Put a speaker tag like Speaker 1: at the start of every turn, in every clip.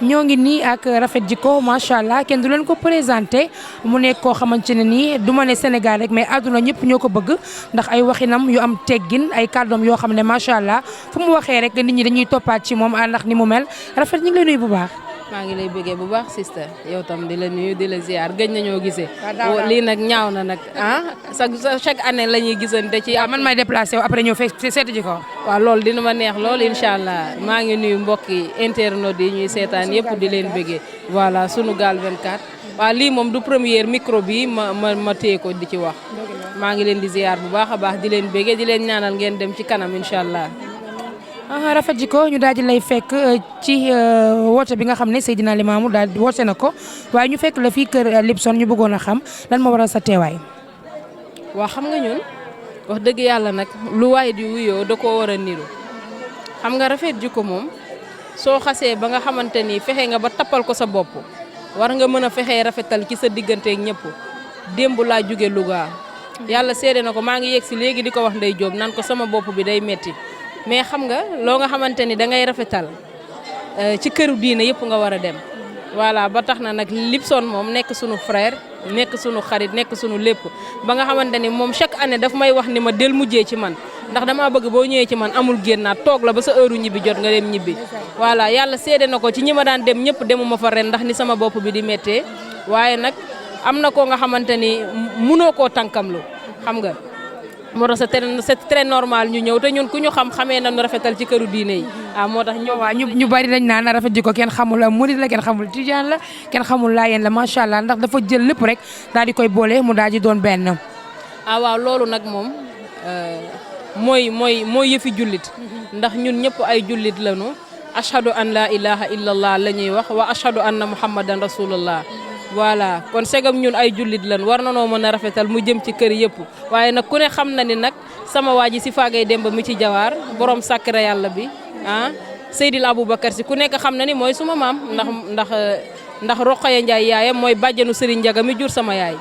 Speaker 1: ñoo ngi nii ak rafet jikko macha allah kenn du leen ko présenté mu nekk koo xamante ne nii du ma ne Sénégal rek mais àdduna ñëpp ñoo ko bëgg ndax ay waxinam yu am teggin ay kàddoom yoo xam ne macha allah fu mu waxee rek nit ñi dañuy toppaat ci moom ndax ni mu mel rafet ñu ngi lay nuyu bu baax.
Speaker 2: maa ngi lay bëggee bu baax sister yow tam di la nuyu di la ziar gëj nañoo gisee. lii nag ñaaw na nag chaque année la ñuy gisante ci.
Speaker 1: man may déplacé wu après ñëw fekk seeti ji ko.
Speaker 2: waaw loolu dina ma neex lool incha allah maa ngi nuyu mbokki internautes yi ñuy seetaan yëpp di leen bëggee. voilà Sunugal 24. waaw lii moom du première micro bi ma téye ko di ci wax. maa ngi leen di ziar bu baax a baax di leen bëggee di leen ñaanal ngeen dem ci kanam incha allah.
Speaker 1: rafet ji ko ñu daal di lay fekk ci woote bi nga xam ne Seydina Limamou daal di woote na ko waaye ñu fekk la fii kër Lipson ñu bëggoon a xam lan moo waral sa teewaay.
Speaker 2: waa xam nga ñun wax dëgg yàlla nag lu waay di wuyoo da koo war a niru xam nga rafet ji ko moom soo xasee ba nga xamante ni fexe nga ba tappal ko sa bopp war nga mën a fexee rafetal ci sa digganteeg ñëpp démb laa jóge Louga yàlla seede na ko maa ngi yegg si léegi di ko wax Ndey Jóob naan ko sama bopp bi day metti mais xam nga loo nga xamante ni da ngay rafetal ci këru diine yëpp nga war a dem voilà ba tax na nag Lipson moom nekk sunu frère nekk sunu xarit nekk sunu lépp ba nga xamante ni moom chaque année daf may wax ni ma del mujjee ci man ndax damaa bëgg boo ñëwee ci man amul génnaat toog la ba sa heure ñibbi jot nga dem ñibbi voilà yàlla seede na ko ci ñi ma daan dem ñëpp demuma fa ren ndax ni sama bopp bi di méttee waaye nag am na koo nga xamante ni munoo koo tànkamlu xam nga moo tax c'est très normal ñu ñëw te ñun ku ñu xamee nañu rafetal ci këru diine yi moo tax
Speaker 1: ñu bari dañ naan rafet ji ko kenn xamul murid la kenn xamul tijaan la kenn xamul laayeen la macha allah ndax dafa jël lépp rek daal di koy boole mu daal di doon benn.
Speaker 2: waaw loolu nag moom mooy yëfi jullit ndax ñun ñëpp ay jullit lañu ashhadu an la ilaha illallah la ñuy wax wa ashhadu anna muhammadan rasulullah voilà kon segam ñun ay jullit lan war na noo mën a rafetal mu jëm ci kër yëpp waaye nag ku ne xam na ni nag sama waa ji si faagay demba mi ci jawaar borom sàkkara yàlla bi Seydil Aboubacar si ku nekk xam na ni mooy suma maam ndax Rokhaya Ndiaye yaayam mooy bàjjanu Serigne Ndiaga mi jur sama yaay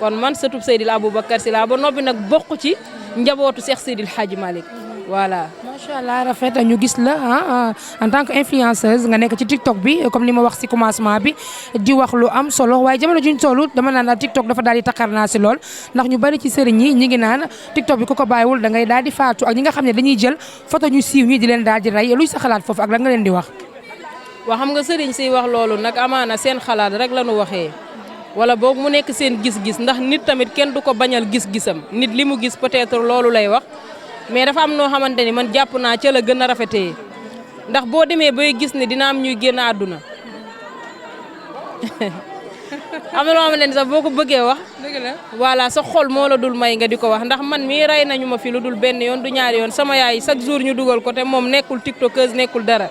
Speaker 2: kon man sëtub Seydil Aboubacar si laa ba noppi nag bokk ci njabootu Cheikh Seydil Hadji Malick voilà.
Speaker 1: macha allah rafet ñu gis la en tant que influenceuse nga nekk ci TikTok bi comme li ma wax si commencement bi di wax lu am solo waaye jamono juñ toll dama naan TikTok dafa daal di takkar naa si lool ndax ñu bari ci sëriñ yi ñi ngi naan TikTok bi ku ko bàyyiwul da ngay daal di faatu ak ñi nga xam ne dañuy jël photo ñu siiw ñi di leen daal di rey luy sa xalaat foofu ak la nga leen di wax.
Speaker 2: waa xam nga sëriñ siy wax loolu nag amaana seen xalaat rek la ñu waxee wala boog mu nekk seen gis-gis ndax nit tamit kenn du ko bañal gis-gisam nit li mu gis peut-être loolu lay wax. mais dafa am noo xamante ni man jàpp naa ca la gën a rafetee ndax boo demee bay gis ne dina am ñuy génn àdduna am na loo xamante ni sax boo ko bëggee wax. dëgg la voilà sa xol moo la dul may nga di ko wax ndax man mii rey nañu ma fi lu dul benn yoon du ñaari yoon sama yaay chaque jour ñu dugal ko te moom nekkul tiktokeuse nekkul dara.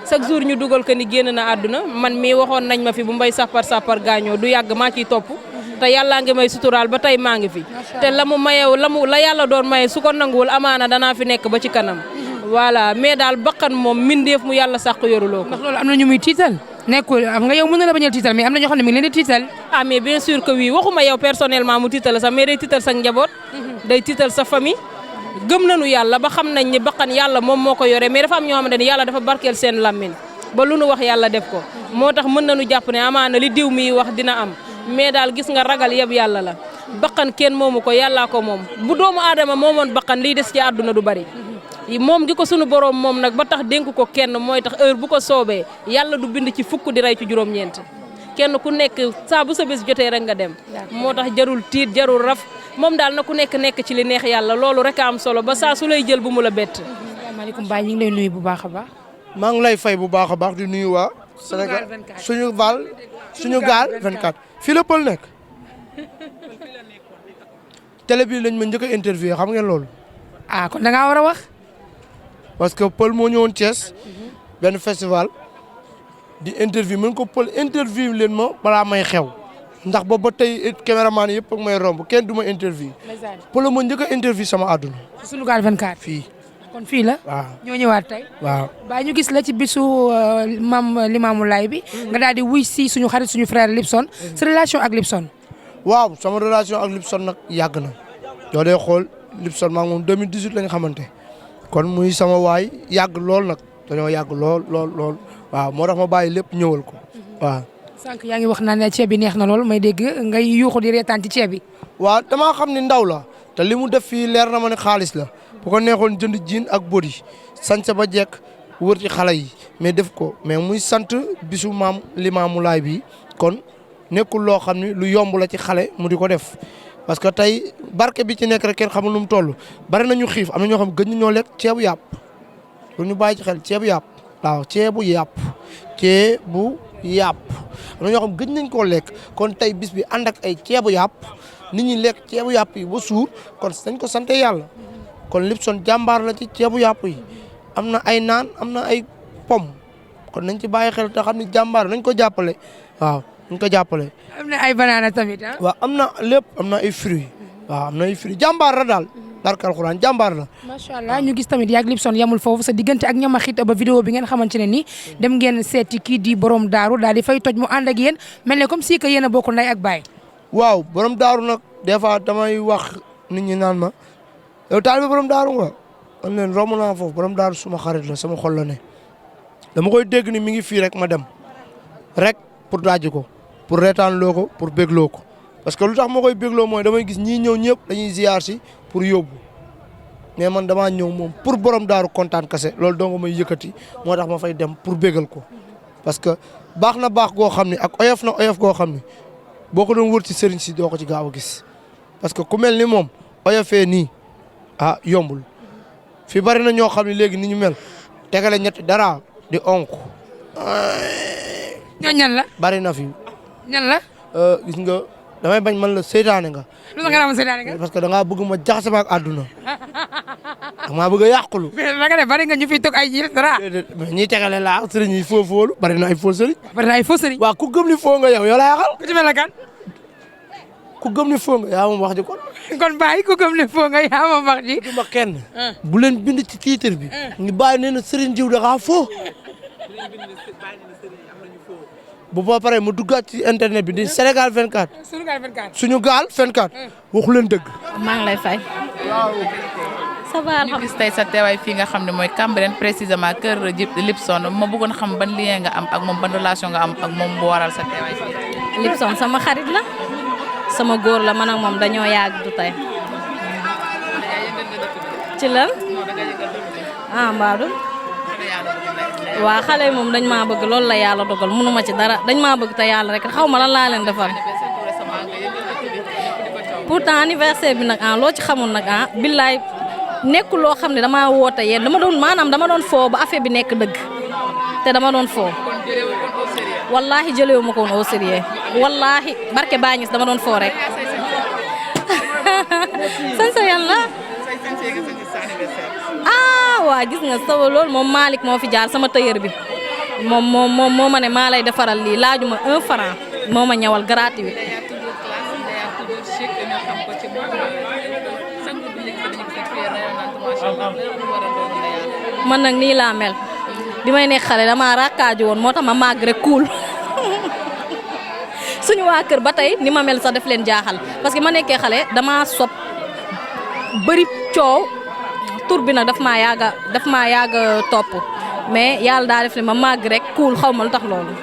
Speaker 2: chaque jour ñu dugal ko ni génn na àdduna man mii waxoon nañ ma fi bu mbay sàppar gaañoo du yàgg maa ciy topp. te yàllaa ngi may suturaal ba tey maa ngi fi te la mu mayew la yàlla doon maye su ko nanguwul amaana danaa fi nekk ba ci kanam voilà mais daal bakkan moom mindeef mu yàlla sàq yoruloo ko.
Speaker 1: ndax loolu am na ñu muy tiital nekkul am nga yow mën na la bañal tiital mais am na ñoo xam ne mi ngi leen di tiital.
Speaker 2: mais bien sûr que oui waxuma yow personnellement mu tiital sax mais day tiital sa njaboot. day tiital sa famille. gëm nañu yàlla ba xam nañ ni bakkan yàlla moom moo ko yore mais dafa am ñoo xamante ni yàlla dafa barkeel seen lammin ba lu nu wax yàlla def ko moo tax mën nañu jàpp ne amaana li diw mi wax dina am mais daal gis nga ragal yëpp yàlla la bakkan kenn moomu ko yàllaa ko moom bu doomu aadama moomoon bakkan liy des ci àdduna du bari moom gi ko sunu borom moom nag ba tax dénk ko kenn mooy tax heure bu ko soobee yàlla du bind ci fukk di rey ci juróom-ñeent kenn ku nekk saa bu sa bés jotee rek nga dem moo tax jarul tiit jarul raf moom daal na ku nekk ci li neex yàlla loolu rek a am solo ba saa su lay jël bu mu la bett.
Speaker 1: asalaamaaleykum Baye ñu ngi lay nuyu bu baax a baax.
Speaker 3: maa ngi lay fay bu baax a baax di nuyu waa Sénégal Sunugal 24 fii la Pël nekk télé bi lañ ma njëkk a interviewé xam ngeen loolu.
Speaker 1: kon da ngaa war a wax.
Speaker 3: parce que Pël moo ñëwoon Thiès benn festival di interview mën ko Pël interview leen ma balaa may xew ndax boobu ba tey caméraman yëpp ak may romb kenn du ma interview. Pël ma njëkk a interview sama àdduna.
Speaker 1: Sunugal 24
Speaker 3: fii.
Speaker 1: kon fii la.
Speaker 3: waaw
Speaker 1: ñoo ñëwaat tey.
Speaker 3: waaw
Speaker 1: Baye ñu gis la ci bisu maam Limamou Laye bi. nga daal di wuy si suñu xarit suñu frère Lipson. sa relation ak Lipson.
Speaker 3: waaw sama relation ak Lipson nag yàgg na. yoo dee xool Lipson maa ngi moom 2018 la ñu xamante kon muy sama waay yàgg lool nag dañoo yàgg lool waaw moo tax ma bàyyi lépp ñëwal ko waaw.
Speaker 1: sànq yaa ngi wax naa ne ceeb bi neex na lool may dégg ngay yuuxu di reetaan ci ceeb bi.
Speaker 3: waaw damaa xam ni ndaw la te li mu def fii leer na ma ne xaalis la bu ko neexoon jënd jiin ak bodi sañse ba jekk wër ci xale yi mais def ko mais muy sant bisu maam Limaamu Laay bi kon nekkul loo xam ni lu yomb la ci xale mu di ko def. parce que tey barke bi ci nekk rek kenn xamul nu mu toll bari nañu xiif am na ñoo xam gëj ñoo lekk ceebu yàpp lu ñu bàyyi ci xel ceebu yàpp waaw ceebu yàpp am na ñoo xam gëj nañ koo lekk kon tey bis bi ànd ak ay ceebu yàpp nit ñi lekk ceebu yàpp yi ba suur kon dañ ko sante yàlla kon Lipson jàmbaar la ci ceebu yàpp yi am na ay naan am na ay pom kon nañ ci bàyyi xel te xam ni jàmbaar nañ ko jàppale waaw nañ ko jàppale.
Speaker 1: am na ay banana tamit ah.
Speaker 3: waaw am na lépp am na ay fruits waaw am na ay fruits jàmbaar la daal barke alxuraan jàmbaar la.
Speaker 1: macha allah ñu gis tamit yaag Lipson yamul foofu sa diggante ak ñamaxit ba vidéo bi ngeen xamante ne ni dem ngeen seeti kii di borom daaru daal di fay toj mu ànd ak yéen mel ne comme si que yéen a bokk ndey ak baay.
Speaker 3: waaw borom daaru nag des fois damay wax nit ñi naan ma yow taalibe borom daaru nga man leen romb naa foofu borom daaru suma xarit la sama xol la ne dama koy dégg ni mi ngi fii rek ma dem rek pour dajji ko pour reetaan loo ko pour bégloo ko parce que lu tax ma koy bégloo mooy damay gis ñii ñëw ñëpp dañuy ziar si pour yóbbu mais man damaa ñëw moom pour borom daaru kontaan kase loolu dong may yëkkati moo tax ma fay dem pour bégal ko parce que baax na baax goo xam ne ak oyof na oyof goo xam ne boo ko doon wër ci sëriñ si doo ko ci gaaw a gis parce que ku mel ni moom oyofee nii ah yombul fi bari na ñoo xam ne léegi ni ñu mel tegale ñetti dara di onk
Speaker 1: ñooñu ñan la.
Speaker 3: bari na fi.
Speaker 1: ñan la.
Speaker 3: gis nga damay bañ man la seytaane nga.
Speaker 1: lu ma nga seytaane nga.
Speaker 3: parce que da ngaa bëgg ma jaxase ma ak àdduna da maa bëgg a yàqulu.
Speaker 1: mais da nga ne bari nga ñu fi toog ay ñi dara.
Speaker 3: mais ñiy tegale laa sëriñ yi foo foolu bari na ay foo sëriñ.
Speaker 1: bari na ay faux sëriñ.
Speaker 3: waaw ku gëm ni foo nga yow la yàqal.
Speaker 1: ku ci mel ne kan.
Speaker 3: ku gëm ni foo nga yaa moom wax ji kon.
Speaker 1: kon bàyyi ku gëm ne foo nga yaa moom wax ji.
Speaker 3: du ma kenn. bu leen bind ci titre bi. ñu bàyyi nee na sëriñ jiw da ngaa foo. bu ba pare mu duggaat ci internet bi di Sénégal 24. suñu gaal 24. waxu leen dëgg.
Speaker 4: maa ngi lay fay. ça va
Speaker 5: ñu gis tey sa teewaay fii nga xam ne mooy Cambérène précisément kër Lipson ma bëggoon xam ban lien nga am ak moom ban relation nga am ak moom bu waral sa teewaay fii.
Speaker 4: Lipson sama xarit la sama góor la man ak moom dañoo yàgg du tey. ci lan. ah Mbadou. waa xale yi moom dañ maa bëgg loolu la yàlla dogal mënuma ci dara dañ maa bëgg te yàlla rek xaw ma lan laa leen defal. pourtant anniversaire bi nag loo ci xamul nag billaay nekkul loo xam ne damaa woote yéen dama doon foo ba affaire bi nekk dëgg te dama doon foo. wallaahi jëlewu ma ko woon au sérieux wallaahi barke baa ñis dama doon foo rek. sañ yàlla. waa gis nga sama loolu moom Malick moo fi jaar sama tailleur bi moom moo ma ne maa lay defaral lii laajuma 1 franc moo ma ñawal gratuit. man nag nii laa mel bi may nekk xale damaa rakkaaju woon moo tax ma màgg rek kuul suñu waa kër ba tey ni ma mel sax def leen jaaxal parce que ma nekkee xale damaa sob bëri coow. tur bi nag daf maa yàgg topp mais yàlla daa def ne ma màgg rek kuul xaw ma lu tax loolu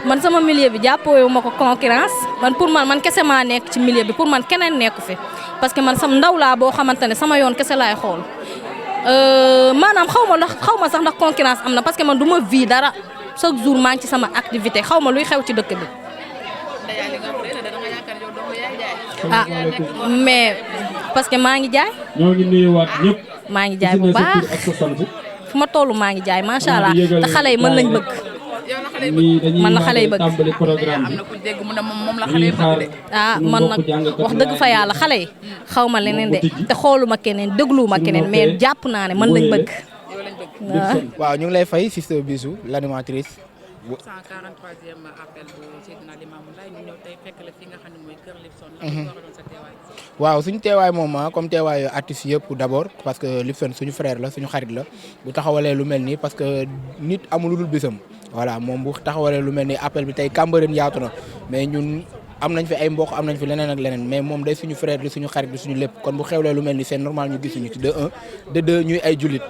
Speaker 4: man sama milieu bi jàppoo ma ko concurrence man pour man kese maa nekk ci milieu bi pour man keneen nekku fi parce que man sam ndaw laa boo xamante ne sama yoon kese laay xool maanaam xaw ma sax ndax concurrence am na parce que man du ma vie dara chaque jour maa ngi ci sama activité xaw ma luy xew ci dëkk bi. mais parce que maa ngi jaay.
Speaker 6: ñoo ngi nuyuwaat ñëpp.
Speaker 4: maa ngi jaay bu baax fu ma toll maa ngi jaay macha allah te xale yi mën lañ bëgg. man la xale yi bëgg.
Speaker 5: am na ku dégg mu ne moom la xale yi bëgg de.
Speaker 4: man nag wax dëgg fa yàlla xale yi xaw ma leneen de te xooluma keneen dégluwuma keneen mais jàpp naa ne mën lañ bëgg.
Speaker 7: waaw ñu ngi lay fay Sister Bijou l'animatrice.
Speaker 5: 143e appel bu Seydina Limamou Laye ñu ñëw tey fekk la fi nga xam ne mooy kër Lipson.
Speaker 7: waaw suñu teewaay moom comme teewaayu artistes yëpp d'abord parce que Lipson suñu frère la suñu xarit la bu taxawalee lu mel nii parce que nit amul lu dul bisam voilà moom bu taxawalee lu mel nii appel bi tey Cambérène yaatu na mais ñun am nañ fi ay mbokk am nañ fi leneen ak leneen mais moom day suñu frère di suñu xarit di suñu lépp kon bu xewlee lu mel ni c'est normal ñu gisuñu ci de 1 de 2 ñuy ay jullit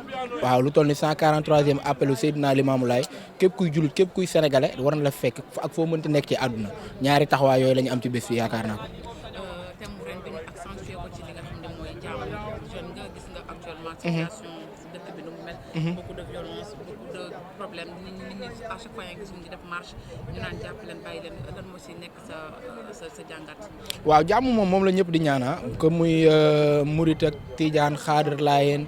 Speaker 7: waaw lu toll ni 143e appelu Seydina Limamou Laye képp kuy jullit képp kuy sénégalais war na la fekk ak foo mënti nekk ci àdduna ñaari taxawaay yooyu la ñu am ci bés bi yaakaar naa ko.
Speaker 5: thème ren bi ñu accentué ko ci li nga xam ne mooy jàmm jeune nga gis nga actuellement situation dëkk bi nu mu mel. beaucoup de violence beaucoup de problèmes nit ñi à chaque fois yaa ngi gis ñu def marche ñu naan jàpp leen bàyyi leen lan moo si nekk sa jàngat.
Speaker 7: waaw jàmm moom la ñëpp di ñaana comme muy murit ak tijaan xaadir laayeen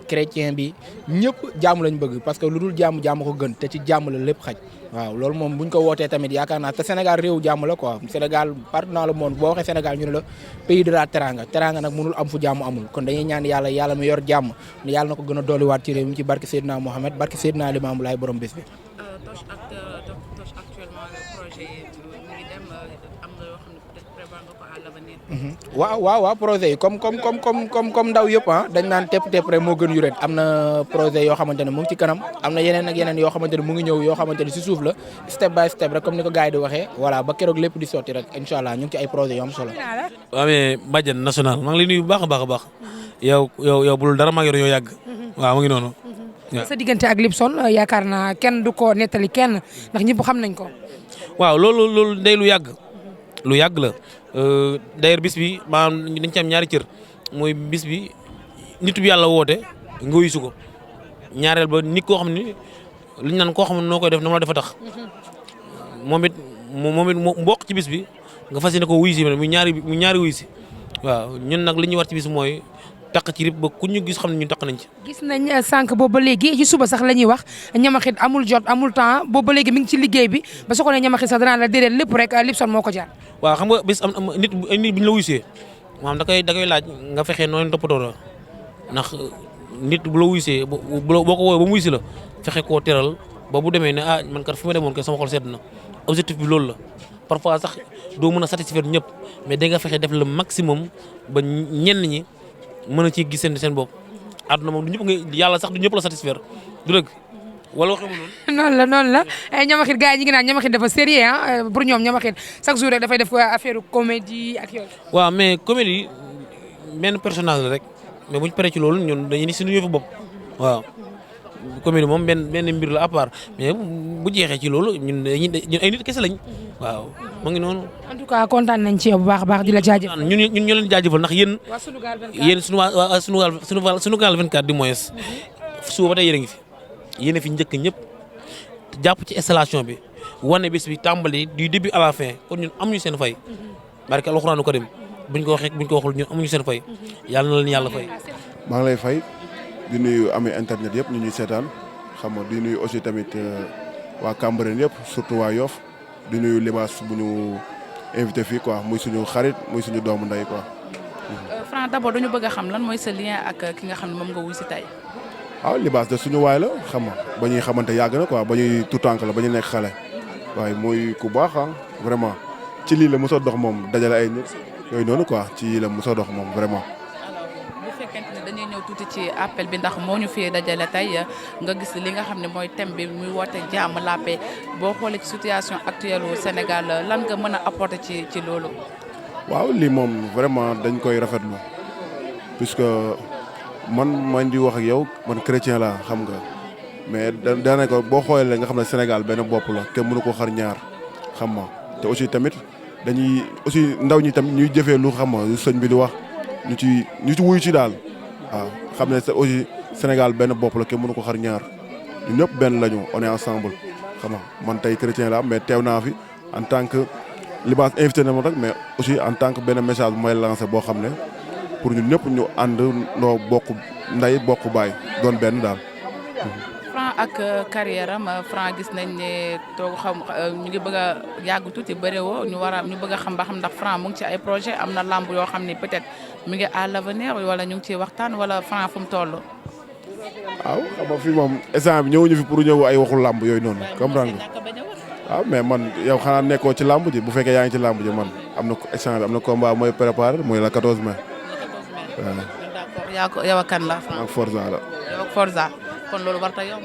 Speaker 7: chrétien bi ñëpp jàmm lañ bëgg parce que lu dul jàmm ko gën te ci jàmm la lépp xaj. waaw loolu moom buñ ko wootee tamit yaakaar naa te Sénégal réew jàmm la quoi Sénégal partout dans le monde boo waxee Sénégal ñu ne la pays de la teranga nag mënul am fu jàmm amul kon dañuy ñaan yàlla mi yor jàmm yàlla na ko gën a dolliwaat ci réew mi ci barke Seydina Mohamed barke Seydina Limamou Laye borom bés bi.
Speaker 5: Toch actuellement le projet mu ngi dem am na yoo xam ne peut-être prévoir nga ko à l'avenir.
Speaker 7: waaw projet yi comme ndaw yëpp dañ naan tepp rek moo gën yuret am na projet yoo xamante ne mu ngi ci kanam am na yeneen ak yeneen yoo xamante ne mu ngi ñëw yoo xamante ne si suuf la step by step rek comme ni ko gars yi di waxee voilà ba keroog lépp di sotti rek incha allah ñu ngi ci ay projet yu am solo.
Speaker 6: waaw mais Badiane national maa ngi lay nuyu bu baax a baax yow bulul dara maa ngi yor yoo yàgg waaw mu ngi noonu.
Speaker 1: sa diggante ak Lipson yaakaar naa kenn du ko nettali kenn ndax ñëpp xam nañ ko.
Speaker 6: waaw loolu day lu yàgg la d'ailleurs bis bi maanaam dañ ci am ñaari cër mooy bis bi nitu bi yàlla woote nga wuyu ko ñaareel ba nit koo xam ni liñ naan koo xam ne noo koy def na ma la defa tax moom it mu bokk ci bis bi nga fas yéene ko wuyu si mu ñaari wuyu si waaw ñun nag li ñuy war ci bis mooy takk ci rib ba ku ñu gis xam ne ñun takk nañ ci.
Speaker 1: gis nañ sànq boobu ba léegi ci suba sax la ñuy wax ñamaxit amul jot amul temps boobu ba léegi mi ngi ci liggéey bi ba soo ko nee ñamaxit sax danaa la déedéet lépp rek Lipson moo ko jaar.
Speaker 6: waaw xam nga bis am nit bu ñu la wuysee maanaam da koy laaj nga fexe noonu toppatoo la ndax nit bu la wuysee boo ko woowee ba mu wuysi la fexe koo teral ba bu demee ne man kat fi ma demoon kay sama xol sedd na objectif bi loolu la parfois sax doo mën a satisfaire ñëpp mais da nga fexe def le maximum ba ñenn ñi mën a ci gis seen bopp àdduna moom du ñëpp nga yàlla sax du ñëpp la satisfaire du dëgg wala waxee ma
Speaker 1: noonu la ñamaxit gars yi ñi ngi naan ñamaxit dafa sérieux pour ñoom ñamaxit chaque jour rek dafay def affaire comédie ak yooyu.
Speaker 6: waaw mais comédie benn personnage la rek mais buñ paree ci loolu ñun dañuy ni suñu yëfu bopp waaw comédie moom benn mbir la à part mais bu jeexee ci loolu ñun ay nit kese lañ waaw mu ngi noonu.
Speaker 1: en tout cas kontaan nañ ci yow bu baax a baax di la jaajëfal.
Speaker 6: ñun ñoo leen jaajëfal ndax yéen Sunugal 24 du moins suba ba tey yéen a ngi fi yéen a fi njëkk ñëpp jàpp ci installation bi wane bis bi tàmbali du début à la fin kon ñun amuñu seen fay barke alxuraanu karim buñ ko waxul ñun amuñu seen fay yàlla na leen yàlla fay.
Speaker 8: maa ngi lay fay di nuyu amee internet yëpp ñu ñuy seetaan xam nga di nuyu aussi tamit waa Cambérène yëpp surtout waa Yoff di nuyu Libaas bu ñu invité fii quoi muy suñu xarit muy suñu doomu ndey quoi.
Speaker 5: Franc d'abord dañu bëgg a xam lan mooy sa lien ak ki nga xam ne moom nga wuy si tey.
Speaker 8: waaw Libaas de suñu waay la xam nga ba ñuy xamante yàgg na quoi ba ñuy tout tànk la ba ñu nekk xale waaye muy ku baax vraiment ci lii la mos a dox moom dajale ay nit yooyu noonu quoi ci lii la mos a dox moom vraiment.
Speaker 5: bu fekkente ne dañuy ñëw tuuti ci appel bi ndax moo ñu fi dajale tey nga gis li nga xam ne mooy thème bi muy woote jàmm la paix boo xoolee ci situation actuelle au Sénégal lan nga mën a apporter ci loolu.
Speaker 8: waaw lii moom vraiment dañ koy rafetlu puisque man di wax ak yow man chrétien la xam nga mais daanaka boo xoolee nga xam ne Sénégal benn bopp la kenn mënu ko xar ñaar xam nga te aussi tamit dañuy aussi ndaw ñi tamit ñuy jëfee lu xam nga lu sëñ bi di wax ñu ci wuyu ci daal waaw xam ne aussi Sénégal benn bopp la kenn mënu ko xar ñaar ñun ñëpp benn lañu on est ensemble xam nga man tey chrétien la mais teew naa fi en tant que Libaas invité na ma rek mais aussi en tant que benn message bu may lancé boo xam ne pour ñun ñëpp ñu ànd ndoo bokk nday bokk baay doon benn daal.
Speaker 5: Franc ak carrière am Franc gis nañ ne toog ñu ngi bëgg a yàgg tuuti bëre woo ñu bëgg a xam ba xam ndax Franc mu ngi ci ay projet am na lamb yoo xam ni peut-être mu ngi à l'avenir wala ñu ngi ciy waxtaan wala Franc fu mu toll.
Speaker 8: waaw xam nga fii moom instant bi ñëwuñu fi pour ñëw ay waxul lamb yooyu noonu comprendre nga waaw mais man yow xanaa nekkoo ci lamb ji bu fekkee yaa ngi ci lamb ji man am na instant bi am na combat mooy préparé mooy la 14 mai.
Speaker 5: d'accord yow ak kan la.
Speaker 8: ak Forza la.
Speaker 5: yow ak Forza kon loolu war ta yomb.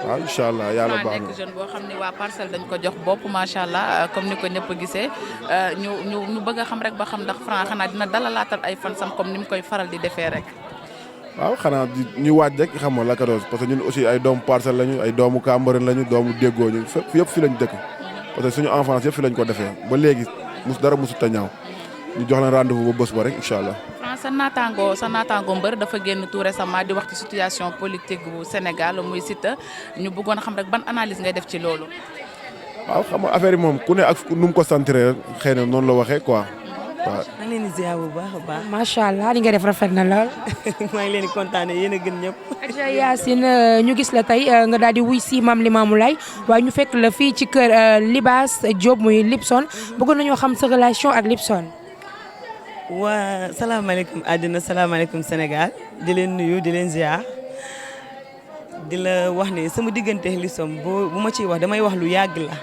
Speaker 8: waaw incha allah yàlla baax na
Speaker 5: nekk jeune boo xam ne waa Parcelles dañ ko jox bopp macha allah comme ni ko ñëpp gisee ñu bëgg a xam rek ba xam ndax Franc xanaa dina dalalaatal ay fansam comme ni mu koy faral di defee rek.
Speaker 8: waaw xanaa ñu waaj rek xam nga la 14 parce que ñun aussi ay doomu Parcelles lañu ay doomu Cambérène lañu doomu Déggoo ñu fépp yëpp fi lañ dëkk parce que suñu enfance yëpp fi lañ ko defee ba léegi dara musut a ñaaw ñu jox leen rendez-vous ba bés ba rek incha allah.
Speaker 5: sa naataango mbër dafa génn tout récemment di wax ci situation politique bu Sénégal muy Siteu ñu bëggoon a xam rek ban analyse ngay def ci loolu.
Speaker 8: waaw xam nga affaire yi moom ku ne ak nu mu ko centré xëy na noonu la waxee quoi waaw.
Speaker 9: maa ngi leen di ziar bu baax a baax.
Speaker 1: macha allah li nga def rafet na lool.
Speaker 9: maa ngi leen di kontaane yéen a gën ñëpp.
Speaker 1: Adja Yacine ñu gis la tey nga daal di wuy si Mame Limamou Laye waaye ñu fekk la fii ci kër Libaas Diop muy Lipson bëggoon nañoo xam sa relation ak Lipson.
Speaker 9: waa salaamaaleykum àddina salaamaaleykum Sénégal di leen nuyu di leen ziar di la wax ne sama diggante Lipson bu ma ciy wax damay wax lu yàgg la.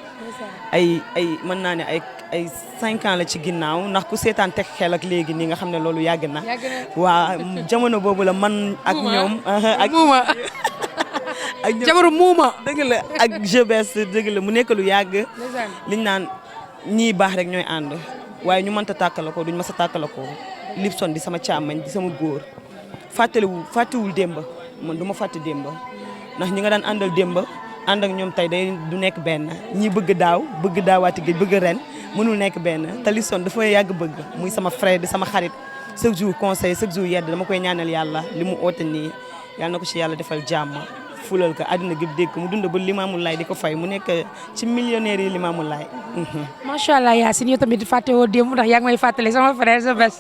Speaker 9: ay mën naa ne ay 5 ans la ci ginnaaw ndax ku seetaan teg xel ak léegi nii nga xam ne loolu yàgg na. waa jamono boobu la man ak ñoom. ak
Speaker 1: muuma
Speaker 9: ak
Speaker 1: jabaru muuma.
Speaker 9: dëgg la ak jebes dëgg la mu nekk lu yàgg. liñ naan ñii baax rek ñooy ànd waaye ñu mënta tàkkala ko duñ mës a tàkkala ko Lipson di sama càmmañ di sama góor fàttewul démb man du ma fàtte démb ndax ñi nga daan àndal démb. ànd ak ñoom tey day du nekk benn ñi bëgg daawaati géej bëgg ren mënul nekk benn te Lipson dafa yàgg bëgg muy sama frère di sama xarit chaque jour conseil chaque jour yedd dama koy ñaanal yàlla li mu oote nii yàlla na ko ci yàlla defal jàmm fulal ko àddina gi dégg mu dund ba Limamou Laye di ko fay mu nekk ci millionnaire yi Limamou Laye.
Speaker 1: macha allah Yacine yow tamit fàttewoo démb ndax yaa ngi may fàttali sama frère sa bés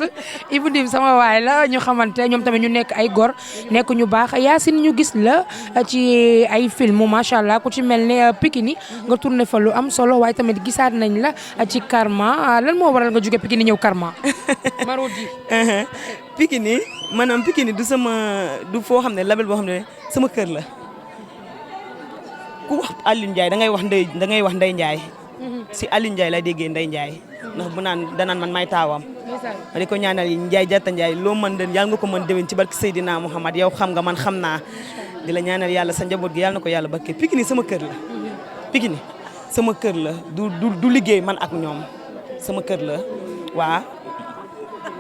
Speaker 1: Ibou Dim sama waay la ñu xamante ñoom tamit ñu nekk ay gor nekk ñu baax Yacine ñu gis la ci ay film macha allah ku ci mel ne Pikini nga tourné fa lu am solo waaye tamit gisaat nañ la ci Karma lan moo waral nga jóge Pikini ñëw Karma. Marodi.
Speaker 9: Pikini maanaam Pikini du foo xam ne label boo xam ne sama kër la. ku wax Alioune Ndiaye da ngay wax Ndeye Ndiaye si Alioune Ndiaye lay déggee Ndeye Ndiaye ndax bu danaan man may taawam ma di ko ñaanal Ndiaye Jatta Ndiaye loo mën den yàlla nga ko mën déwén ci barke Seydina Mouhamad yow xam nga man xam naa di la ñaanal yàlla sa njaboot gi yàlla na ko yàlla barke Pikini sama kër la Pikini sama kër la du liggéey man ak ñoom sama kër la waa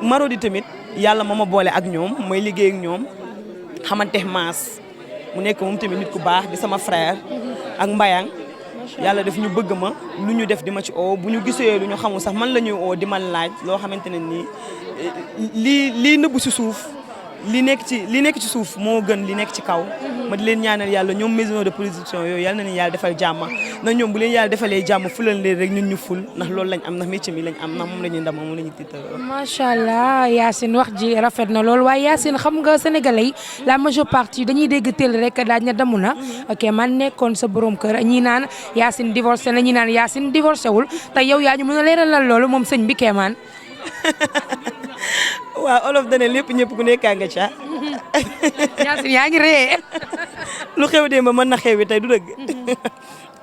Speaker 9: Marodi tamit yàlla moo ma boole ak ñoom mooy liggéey ak ñoom xamante maas mu nekk moom tamit nit ku baax di sama frère ak Mbayang yàlla def ñu bëgg ma lu ñu def di ma ci oo bu ñu gisee lu ñu xamul sax man la ñuy oo di ma laaj loo xamante ne nii lii nëbbu si suuf li nekk ci suuf moo gën li nekk ci kaw ma di leen ñaanal yàlla ñoom maison de production yooyu yàlla na leen yàlla defal jàmm ndax ñoom bu leen yàlla defalee jàmm fulal leen rek ñun ñu ful ndax loolu lañ am ndax métier mi lañ am ndax moom la ñuy ndam moom la ñuy tiitaroo.
Speaker 1: macha allah Yacine wax ji rafet na lool waaye Yacine xam nga sénégalais yi la majeure partie dañuy dégg teel rek daaj na damu na ok man nekkoon sa borom kër ñii naan Yacine divorcé na ñii naan Yacine divorcé wul te yow yaa ñu mën a leeralal loolu moom sëñ bi Kéemaan.
Speaker 9: waaw olof dana lépp ñëpp ku nekkaa nga ca.
Speaker 1: Yacine yaa ngi ree.
Speaker 9: lu xew de ma mën na xewi tey du dëgg.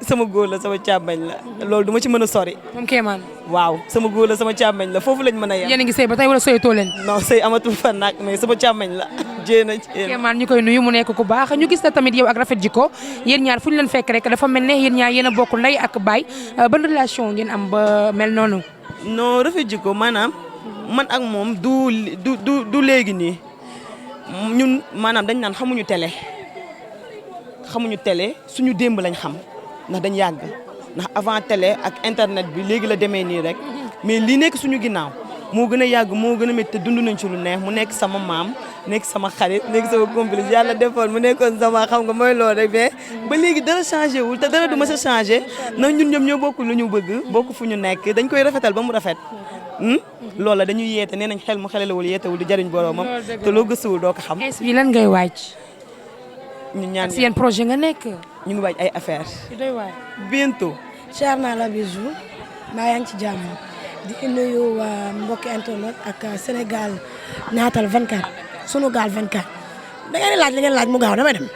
Speaker 9: sama góor la sama càmmañ la loolu du ma ci mën a sori.
Speaker 1: moom Kéemaan.
Speaker 9: waaw sama góor la sama càmmañ la foofu lañ mën a yem.
Speaker 1: yéen a ngi sëy ba tey wala sëyatoo leen.
Speaker 9: non sëy amatul fan nag mais sama càmmañ la.
Speaker 1: Kéemaan ñu koy nuyu mu nekk ku baax ñu gis la tamit yow ak rafet jikko yéen ñaar fu ñu leen fekk rek dafa mel ne yéen ñaar yéen a bokk ndey ak baay ban relation ngeen am ba mel noonu.
Speaker 9: non rafet jikko maanaam man ak moom du léegi nii ñun maanaam dañ naan xamuñu télé suñu démb lañ xam ndax dañ yàgg ndax avant télé ak internet bi léegi la demee nii rek mais li nekk suñu ginnaaw moo gën a yàgg moo gën a métti te dund nañ ci lu neex mu nekk sama maam nekk sama xarit nekk sama complice yàlla defoon mu nekkoon sama xam nga mooy loolu rek mais ba léegi dara changé wul te dara du ma sa changé ndax ñun ñoom ñoo bokk lu ñu bëgg bokk fu ñu nekk dañ koy rafetal ba mu rafet loolu la dañuy yeete nee nañ xel mu xelalewul yeetewul di jariñ boroomam te loo gëstuwul doo ko xam.
Speaker 1: est-ce que lan ngay waaj.
Speaker 9: ñu ñaan
Speaker 1: si yeen projet nga nekk.
Speaker 9: ñu ngi waaj ay affaires.
Speaker 1: doy waay.
Speaker 9: bientôt.
Speaker 10: cher naa la bisou mbaa yaa ngi ci jàmm di nuyu mbokki internet ak Sénégal naatal 24 sunu gaal 24 da ngeen di laaj li ngeen laaj mu gaaw damay dem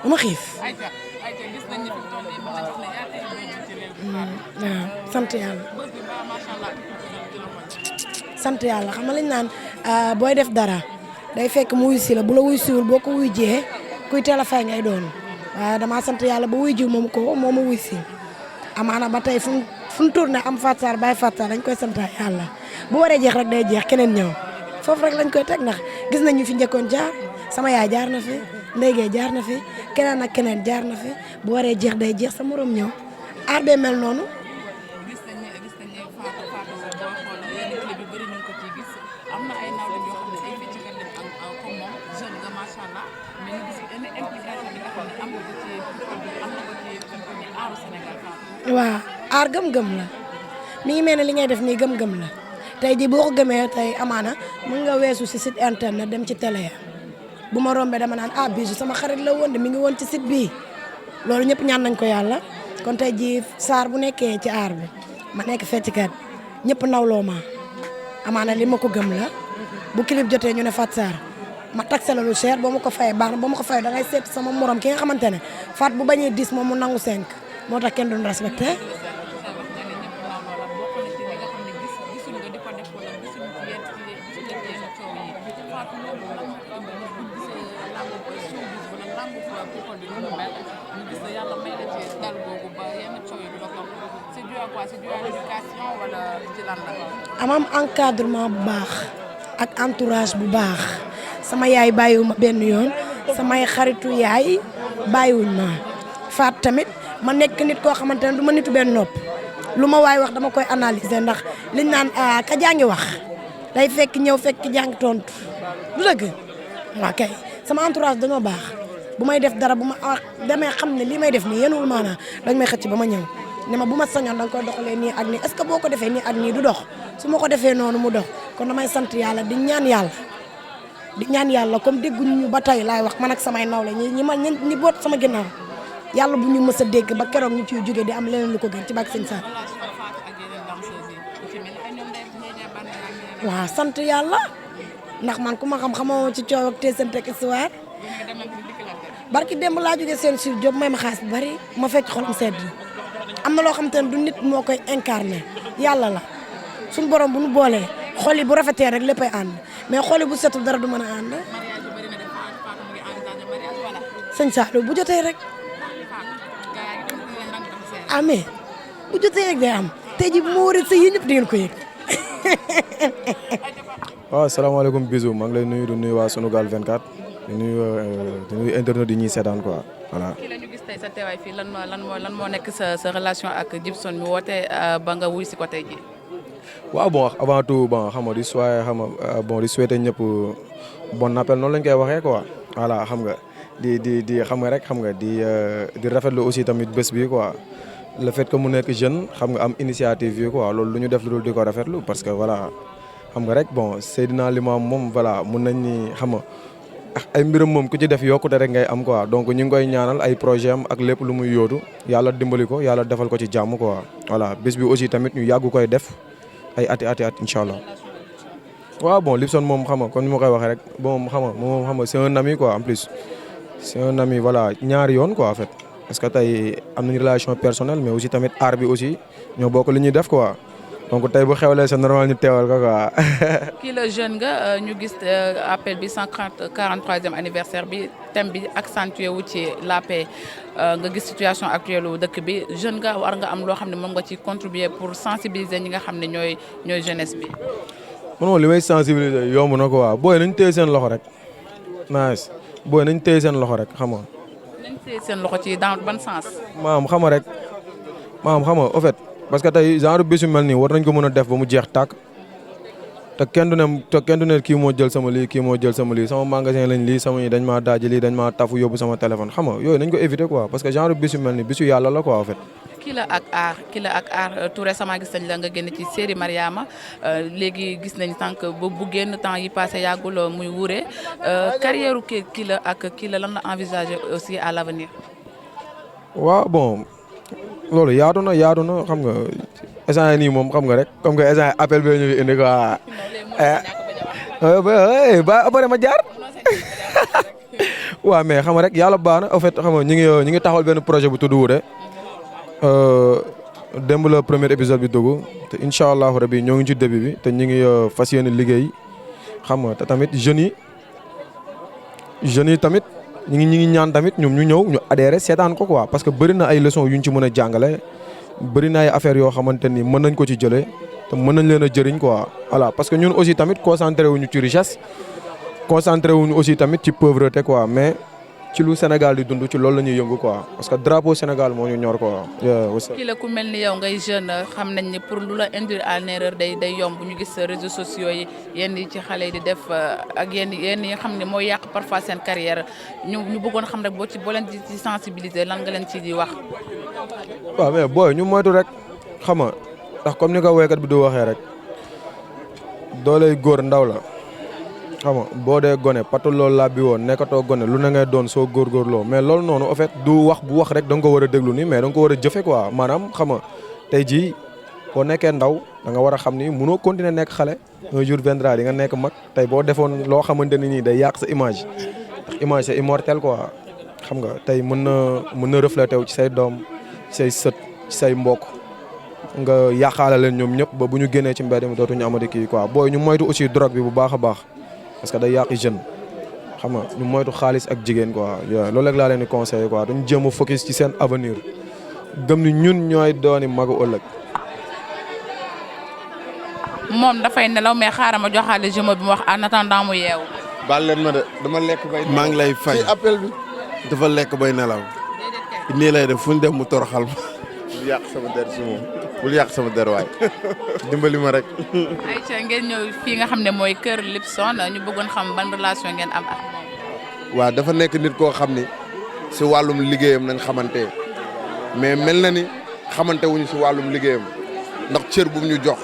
Speaker 10: dama xiif. waaw sant yàlla. sant yàlla xam nga lañ naan booy def dara day fekk mu wuy si la bu la wuy siwul boo ko wuy jee kuy teel a fay ngay doon waaye damaa sant yàlla ba wuy jiw moom ma wuy si amaana ba tey fu mu tourné am Fatar Baye Fatar dañ koy sant yàlla bu waree jeex rek day jeex keneen ñëw foofu rek lañ koy teg ndax gis nañ ñu fi njëkkoon jaar sama yaay jaar na fi Ndeye Gueye jaar na fi keneen ak keneen jaar na fi bu waree jeex day jeex sa morom ñëw aar bee mel noonu.
Speaker 5: gis nañ ne Fatou boo xoolee yenn clip yu bëri ñu ngi ko ciy gis am na ay nawle yoo xam ne ay feccikat lañ comme moom jeune nga macha allah mais ñu gis benn implication bi nga xam ne am na ko ci am na ko ci aaru Sénégal Fatou.
Speaker 10: waaw aar gëm-gëm la mi ngi mel ne li ngay def nii gëm-gëm la tey jii boo ko gëmee tey amaana mën nga weesu si site internet dem ci télé ya bu ma rombee dama naan Bijou sama xarit la woon de mi ngi woon ci site bii loolu ñëpp ñaan nañ ko yàlla kon tey jii Sarr bu nekkee ci aar bi ma nekk feccikat ñëpp nawloo ma amaana li ma ko gëm la bu clip jotee ñu ne Fatou Sarr ma taxe la lu cher boo ma ko fayee baax na boo ma ko fayee da ngay seet sama morom ki nga xamante ne Fatou bu bañee 10 moom mu nangu 5 moo tax kenn duñ respecté. am encadrement bu baax ak entourage bu baax sama yaay bàyyiwuma benn yoon samay xaritu yaay bàyyiwuñ ma Fatou tamit ma nekk nit koo xamante ne du ma nitu benn nopp lu ma waay wax dama koy analyser ndax liñ naan ka jàngi wax day fekk ñëw fekk jàngi tontu du dëgg waaw kay sama entourage dañoo baax bu may def dara bu ma demee xam ne lii may def nii yenuwul maanaa dañ may xëcc ba ma ñëw ne ma bu ma sañoon danga koy doxalee nii ak nii est-ce que boo ko defee nii ak nii du dox su ma ko defee noonu mu dox kon damay sant yàlla di ñaan yàlla comme dégguñu ñu ba tey laay wax man ak samay nawle ñi boot sama ginnaaw yàlla bu ñu mës a dégg ba keroog ñu ciy jógee di am leneen lu ko gën ci bàq sëñ Sarr. waaw sant yàlla ndax man ku ma xamoo ci coow ak teesante ak histoire barki démb laa jógee seen suuf Diop may ma xaalis bu bari ma fekk xolam sedd am na loo xam te ne du nit moo koy incarné yàlla la suñu borom bu nu boolee xol yi bu rafetee rek léppay ànd mais xol yi bu setul dara du mën a ànd. sëñ Saalum bu jotee rek amee bu jotee rek day am tey jii bu ma waree sëy yi ñëpp di ngeen ko yëg.
Speaker 11: waaw salaamaaleykum Bijou maa ngi lay nuyu di nuyu waa Sunugal 24 di nuyu internet yi ñuy seetaan quoi voilà.
Speaker 5: kii la ñu gis tey sa teewaay fii lan moo nekk sa relation ak Djibson mi woote ba nga wuy si ko tey jii.
Speaker 11: waaw bon avant tout bon xam nga di souhaiter ñëpp bon appel noonu lañ koy waxee quoi voilà xam nga di xam nga rek xam nga di rafetlu aussi tamit bés bi quoi le fait que mu nekk jeune xam nga am initiative yi quoi loolu lu ñu def lu dul di ko rafetlu parce que voilà xam nga rek bon Seydina Limam moom voilà mun nañ ni xam nga ay mbiram moom ku ci def yokkute rek ngay am quoi donc ñu ngi koy ñaanal ay projet am ak lépp lu muy yóotu yàlla dimbali ko yàlla defal ko ci jàmm quoi voilà bés bi aussi tamit ñu yàggu koy def ay ati incha allah. waaw bon Libson moom xam nga kon ni ma koy waxee rek bon moom xam nga c'est un ami quoi en plus c'est un ami voilà ñaari yoon quoi en fait parce que tey am nañu relation personnelle mais aussi tamit art bi aussi ñoo bokk li ñuy def quoi donc tey bu xewlee c'est normal ñu teewal ko quoi.
Speaker 5: kii la jeune nga ñu gis appel bi 143e anniversaire bi thème bi accentué wu ci la paix nga gis situation actuelle wu dëkk bi jeune nga war nga am loo xam ne moom nga ci contribuer pour sensibiliser ñi nga xam ne ñooy jeunesse bi.
Speaker 11: man li may sensibiliser yomb na quoi booy nañ téye seen loxo rek nice booy nañ téye seen loxo rek xam nga.
Speaker 5: nañ téye seen loxo ci dans ban sens.
Speaker 11: maam xam nga rek maam xam nga au fait parce que tey genre bés yu mel nii war nañ ko mën a def ba mu jeex tàkk te kenn du ne kii moo jël sama lii kii moo jël sama lii sama magasin lañ lii sama yi dañ maa daaji lii dañ maa tafu yóbbu sama téléphone xam nga yooyu nañ ko éviter quoi parce que genre bés yu mel nii bésu yàlla la quoi en fait.
Speaker 5: Kila ak aar tout récemment gis nañ la nga génn ci série Mariama léegi gis nañ tant que bu génn temps yi passé yàggul muy wuure carrière Kila lan la envisager aussi à l'avenir.
Speaker 11: waaw bon loolu yaatu na xam nga instant nii moom xam nga rek comme que instant appel bi ñu indi quoi. ba après ma jaar. waaw mais xam nga rek yàlla baax na en fait xam nga ñu ngi taxawal benn projet bu tudd Wuure. démb la premier épisode bi dugg te incha allahu rabi ñoo ngi ci début bi te ñu ngi fas yéene liggéey xam nga te tamit jeunes yi tamit ñu ngi ñaan tamit ñoom ñu ñëw ñu adhéré seetaan ko quoi parce que bëri na ay leçons yuñ ci mën a jàngale bëri na ay affaires yoo xamante ni mën nañ ko ci jëlee te mën nañ leen a jëriñ quoi voilà parce que ñun aussi tamit concentré wuñu ci richesse concentré wuñu aussi tamit ci pauvreté quoi mais ci lu Sénégal di dund ci loolu la ñuy yëngu quoi parce que drapeau Sénégal moo ñu ñor quoi.
Speaker 5: kii la ku mel ni yow ngay jeune xam nañ ni pour lu la induire à l'erreur day yomb ñu gis réseaux sociaux yi yenn yi ci xale yi di def ak yenn yi nga xam ne mooy yàq parfois seen carrière ñu bëggoon xam rek boo leen ci sensibiliser lan nga leen ci di wax.
Speaker 11: waaw mais booy ñu moytu rek xam nga ndax comme ni ko woykat bi du waxee rek dooley góor ndaw la. xam nga boo dee gone patu loolu laa bi woon nekkatoo gone lu na ngay doon soo góorgóorloo mais loolu noonu en fait du wax bu wax rek da nga ko war a déglu nii mais da nga ko war a jëfe quoi maanaam xam nga tey jii boo nekkee ndaw da nga war a xam ni mënoo continuer nekk xale un jour viendra di nga nekk mag tey boo defoon loo xamante ni nii day yàq sa image ndax image c'est immortel quoi xam nga tey mën na refléter wu ci say doom ci say sët ci say mbokk nga yàqaale leen ñoom ñëpp ba bu ñu génnee ci mbedd mi dootuñu amati kii quoi booy ñu moytu aussi drogue bi bu baax a baax parce que day yàqi jeune xam nga ñu moytu xaalis ak jigéen quoi loolu rek laa leen di conseillé quoi dañu jéem a focus ci seen avenir gëm ni ñun ñooy dooni magu ëllëg.
Speaker 5: moom dafay nelaw mais xaaral ma joxaale jumeau bi mu wax en attendant mu yeewu.
Speaker 12: baal leen ma de dama lekk bay. maa ngi lay fay ci appel bi. dafa lekk bay nelaw. nii lay def fu ñu dem mu toroxal ma. bul yàq sama der si moom bul yàq sama der waay dimbali ma rek.
Speaker 5: Aïcha ngeen ñëw fii nga xam ne mooy kër Lipson ñu bëggoon xam ban relation ngeen am ak moom.
Speaker 12: waaw dafa nekk nit koo xam ni si wàllum liggéeyam nañ xamante mais mel na ni xamante wuñu si wàllum liggéeyam ndax cër bu ñu jox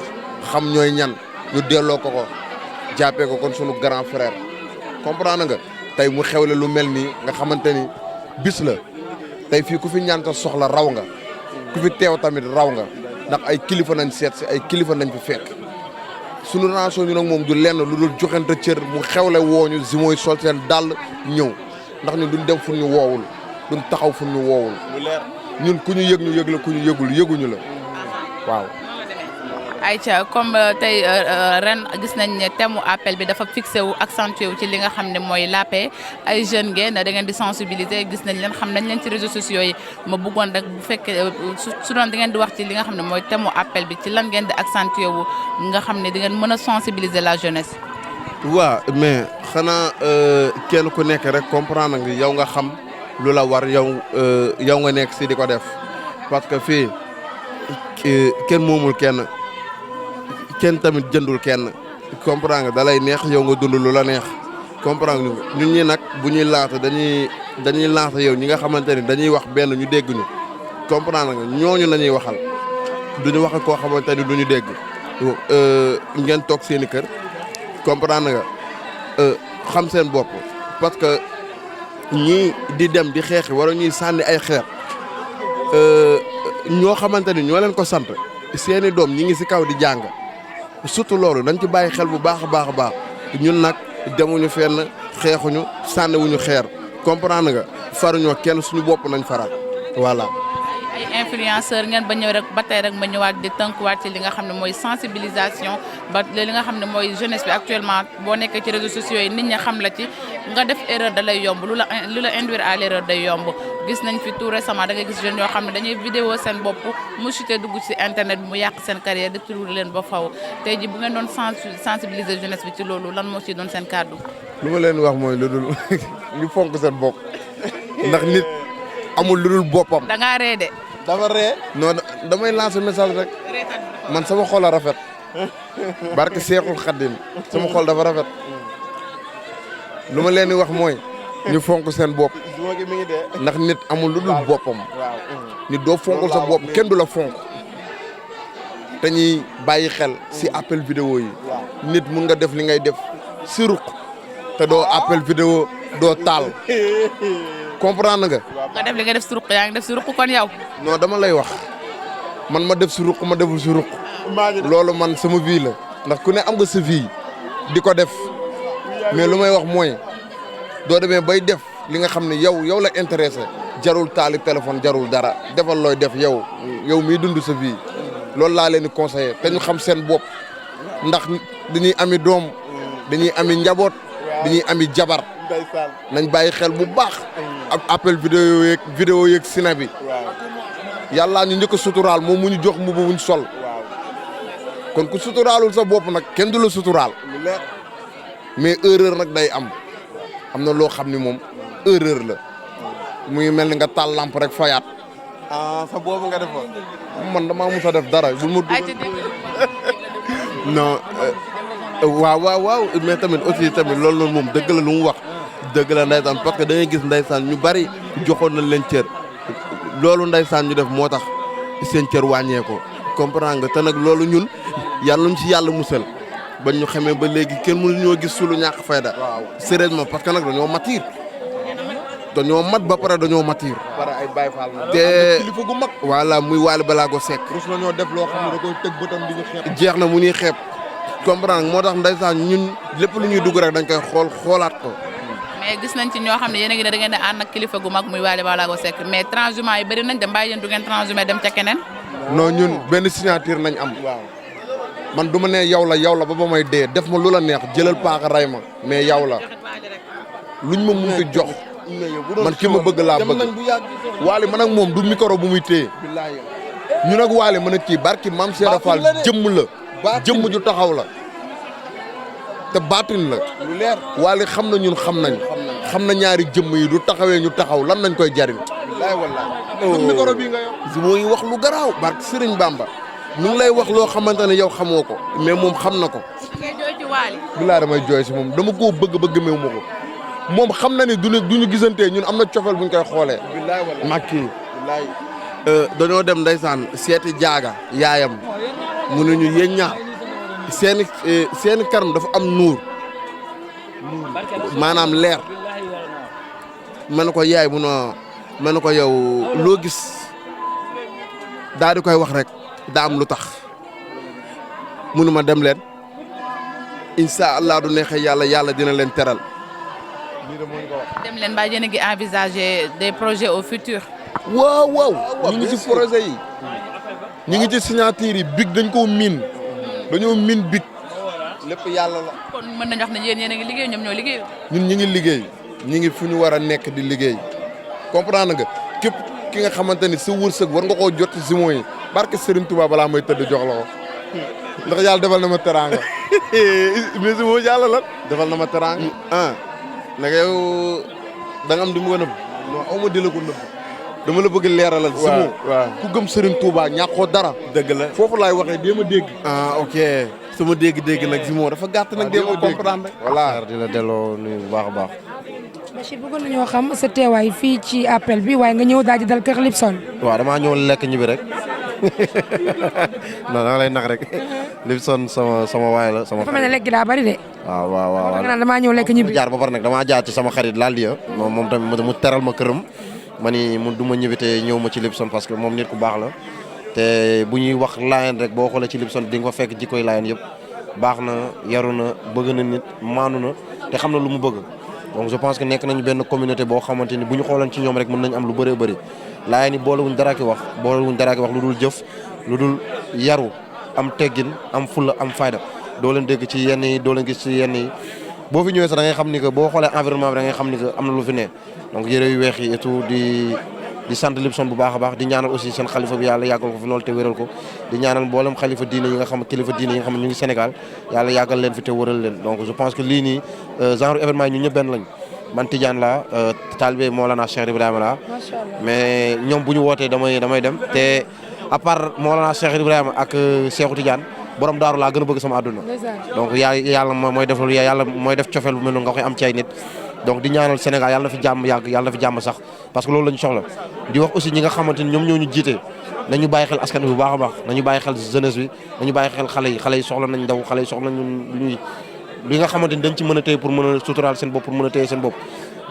Speaker 12: xam ñooy ñan ñu delloo ko jàppee ko kon sunu grand frère comprendre nga tey mu xewle lu mel nii nga xamante ni bis la tey fii ku fi ñaan sa soxla raw nga ku fi teew tamit raw nga ndax ay kilifa nañ seet si ay kilifa nañ fi fekk sunu relation ñu nag moom du lenn lu dul joxante cër mu xewle wooñu si mooy sol seen dàll ñëw ndax ñun duñ dem fu ñu woowul duñ taxaw fu ñu woowul ñun ku ñu yëg ñu yëg la ku ñu yëgul yëguñu la waaw.
Speaker 5: Aïcha comme tey ren gis nañ ne thème mu appel bi dafa fixé wu accentué wu ci li nga xam ne mooy la paix ay jeunes ngeen da ngeen di sensibiliser gis nañ leen xam nañ leen ci réseaux sociaux yi ma bëggoon rek bu fekkee su doon da ngeen di wax ci li nga xam ne mooy thème mu appel bi ci lan ngeen di accentué wu nga xam ne di ngeen mën a sensibiliser la jeunesse.
Speaker 12: waaw mais xanaa kenn ku nekk rek comprendre nga yow nga xam lu la war yow nga nekk si di ko def parce que fii kenn moomul kenn tamit jëndul kenn comprendre nga dalay neex yow nga dund lu la neex comprendre nga ñun ñi nag bu ñuy laata dañuy laata yow ñi nga xamante ni dañuy wax benn ñu dégg ñu comprendre nga ñooñu la ñuy waxal duñu wax ak koo xamante ni duñu dégg ngeen toog seen i kër comprendre nga xam seen bopp parce que ñii di dem di xeexi wala ñuy sànni ay xeer ñoo xamante ni ñoo leen ko sant seeni doom ñi ngi si kaw di jàng surtout loolu dañ ci bàyyi xel bu baax a baax a baax ñun nag demuñu fenn xeexuñu sànniwuñu xeer comprendre nga faruñoo kenn suñu bopp nañ faral voilà.
Speaker 5: ay influenceur ngeen ba ñëw rek ba tey rek ma ñëwaat di tënkuwaat ci li nga xam ne mooy sensibilisation ba li nga xam ne mooy jeunesse bi actuellement boo nekkee ci réseaux sociaux yi nit ñi xam la ci nga def erreur da lay yomb lu la induire à l'erreur day yomb gis nañ fi tout récemment da nga gis jeunes yoo xam ne dañuy vidéo seen bopp mu chuté dugg ci internet bi mu yàq seen carrière détruire leen ba faw tey ji bu ngeen doon sensibiliser jeunesse bi ci loolu lan moo ciy doon seen kàddu.
Speaker 12: lu ma leen wax mooy lu dul ñu fonk seen bopp ndax nit amul lu dul boppam.
Speaker 5: da ngaa ree de.
Speaker 12: dafa ree non damay lancer message rek man sama xol a rafet barke Seexul Xaddim sama xol dafa rafet lu ma leen di wax mooy ñu fonk seen bopp ndax nit amul lu dul boppam nit doo fonkul sa bopp kenn du la fonk te ñuy bàyyi xel si appel vidéo yi nit mun nga def li ngay def si ruq te doo appel vidéo doo taal comprendre nga.
Speaker 5: nga def li nga def si ruq yaa ngi def si ruq kon yow.
Speaker 12: non dama lay wax man ma def si ruq ma deful si ruq loolu man sama vie la ndax ku ne am nga sa vie di ko def mais lu may wax mooy doo demee bay def li nga xam ne yow la intéressé jarul taali téléphone jarul dara defal looy def yow miy dund sa vie loolu laa leen di conseillé te ñu xam seen bopp ndax dañuy ami doom dañuy ami njaboot dañuy ami jabar nañ bàyyi xel bu baax ak appel vidéo yeeg sina bi yàlla ñu njëkk a suturaal moom mu ñu jox mbubb mu ñu sol kon ku suturaalul sa bopp nag kenn du la suturaal mais erreur nag day am na loo xam ni moom erreur la muy mel ni nga taal lampe rek fayaat.
Speaker 8: sa boobu nga defoon.
Speaker 12: man damaa mus a def dara bu ma non waaw mais tamit aussi tamit loolu noonu moom dëgg la lu mu wax dëgg la ndeysaan parce que da ngay gis ndeysaan ñu bari joxoon nañ leen cër loolu ndeysaan ñu def moo tax seen cër wàññeekoo comprendre nga te nag loolu ñun yàlla ñu ci yàlla musal ba ñu xamee ba léegi kenn mënu ñoo gis su lu ñàkk fayda. waaw sérieusement parce que nag dañoo matir dañoo mat ba pare dañoo matir.
Speaker 8: pare ay Baye Fall la.
Speaker 12: te
Speaker 8: kilifa gu mag.
Speaker 12: voilà muy Wally Ballago Seck.
Speaker 8: rus na ñoo def loo xam ne da koy tëgg bëtam di ñu xeeb.
Speaker 12: jeex na mu ñuy xeeb comprendre moo tax ndeysaan ñun lépp lu ñuy dugg rek dañ koy xoolaat ko.
Speaker 5: mais gis nañ ci ñoo xam ne yéen a ngi ne da ngeen di ànd ak kilifa gu mag muy Wally Ballago Seck mais transhumance yi bëri nañ dem bàyyi yéen du ngeen transhumé dem ca keneen.
Speaker 12: non ñun benn signature nañ am. waaw man du ma ne yow la ba may dee def ma lu la neex jëlal paaka ray ma mais yow la luñ ma mënti jox. man ki ma bëgg laa bëgg. Wally man ak moom du micro bu muy téye. ñun ak Wally man ak kii barki Mame Cheikh Fall jëmm la. jëmm ju taxaw la. te baatin la. lu leer Wally xam na ñun xam nañ. xam na ñaari jëmm yi du taxawee ñu taxaw lan nañ koy jariñ.
Speaker 8: wallaay wallaay. micro bi nga yor.
Speaker 12: moo ngi wax lu garaaw barki Serigne Bamba. mu ngi lay wax loo xamante ne yow xamoo ko. mais moom xam na ko.
Speaker 5: ngay jooy ci Wally.
Speaker 12: bilaay damay jooy si moom dama koo bëgg meew ma ko. moom xam na ni duñu gisantee ñun am na cofeel buñ koy xoolee.
Speaker 8: bilaay wallaay
Speaker 12: makki dañoo dem ndeysaan seeti jaaga yaayam mu ne ñu yéen ñaar seeni kanam dafa am nuur maanaam leer ma ne ko yaay mu ne ma ne ko yow loo gis daal di koy wax rek daa am lu tax munu ma dem leen incha allah du neexee yàlla dina leen teral.
Speaker 5: dem leen ba yéen a ngi envisager des projets au futur.
Speaker 12: waaw ñu ngi ci projet yi ñu ngi ci signature yi big dañ koo miin dañoo miin big lépp yàlla la.
Speaker 5: kon mën nañu wax ne yéen a ngi liggéey ñoom ñoo liggéey.
Speaker 12: ñun ñi ngi liggéey ñi ngi fu ñu war a nekk di liggéey comprendre nga képp ki nga xamante ni sa wërsëg war nga koo jot ci Zimo yi barke Serigne Touba balaa may tëdd jox la ko ndax yàlla defal na ma teraanga mais Zimo yàlla la defal na ma teraanga naka yow da nga am di mu nëbb non aw ma di la ko nëbb dama la bëgg leeralal. Zimo ku gëm Serigne Touba ñàkkoo dara. dëgg la foofu laay waxee dee ma dégg. ok sama dégg-dégg nag Zimo dafa gàtt nag. dee ma comprendre voilà
Speaker 11: di la delloo nuyu bu baax a baax.
Speaker 1: Bachir bëggoon nañoo xam sa teewaay fii ci appel bi waaye nga ñëw daal di dal kër Lipson.
Speaker 11: waaw damaa ñëw lekk ñibbi rek non danga lay nax rek Lipson sama waay la sama.
Speaker 1: dafa mel ne lekk gi daa bari de.
Speaker 11: waaw
Speaker 1: nga naan damaa ñëw lekk ñibbi.
Speaker 11: jaar ba pare nag damaa jaar ci sama xarit laal di moom tamit mu teral ma këram. ma ni mu du ma ñibbi te ñëw ma ci Lipson parce que moom nit ku baax la te bu ñuy wax Laayeen rek boo xoolee ci Lipson di nga fa fekk jikkoy Laayeen yëpp baax na yaru na bëgg na nit maanu na te xam na lu mu bëgg donc je pense que nekk nañu benn communauté boo xamante ni bu ñu xoolan ci ñoom rek mën nañ am lu bëree bëri Laayeen yi boolewuñ dara ki wax lu dul jëf lu dul yaru am teggin am fulla am fayda doo leen dégg ci yenn yi doo leen gis ci yenn yi boo fi ñëwee sax da ngay xam ni que boo xoolee environnement bi da ngay xam ni que am na lu fi ne donc yére yu weex yi et tout di sant Lipson bu baax a baax di ñaanal aussi seen xalifa bi yàlla yàggal ko fi loolu te wéral ko di ñaanal mboolem xalifa diine yi nga xam kilifa diine yi nga xam ne ñu ngi Sénégal yàlla yàggal leen fi te wëral leen donc je pense que lii nii genre événement yi ñun ñëpp benn lañ man Tidiane la taalibe Mawlana Cheikh Ibrahima la mais ñoom bu ñu wootee damay dem te à part Mawlana Cheikh Ibrahima ak Cheikhou Tidiane borom daaru laa gën a bëgg sama àdduna donc yàlla mooy def loolu yàlla mooy def cofeel bu mel noonu nga koy am ci ay nit donc di ñaanal Sénégal yàlla na fi jàmm yàgg yàlla na fi jàmm sax parce que loolu la ñu soxla di wax aussi ñi nga xamante ni ñoom ñoo ñu jiite nañu bàyyi xel askan bi bu baax a baax nañu bàyyi xel jeunesse bi nañu bàyyi xel xale yi soxla nañ ndaw xale yi soxla nañ li nga xamante ni dañ ci mën a téye pour mën a suturaal seen bopp pour mën a téye seen bopp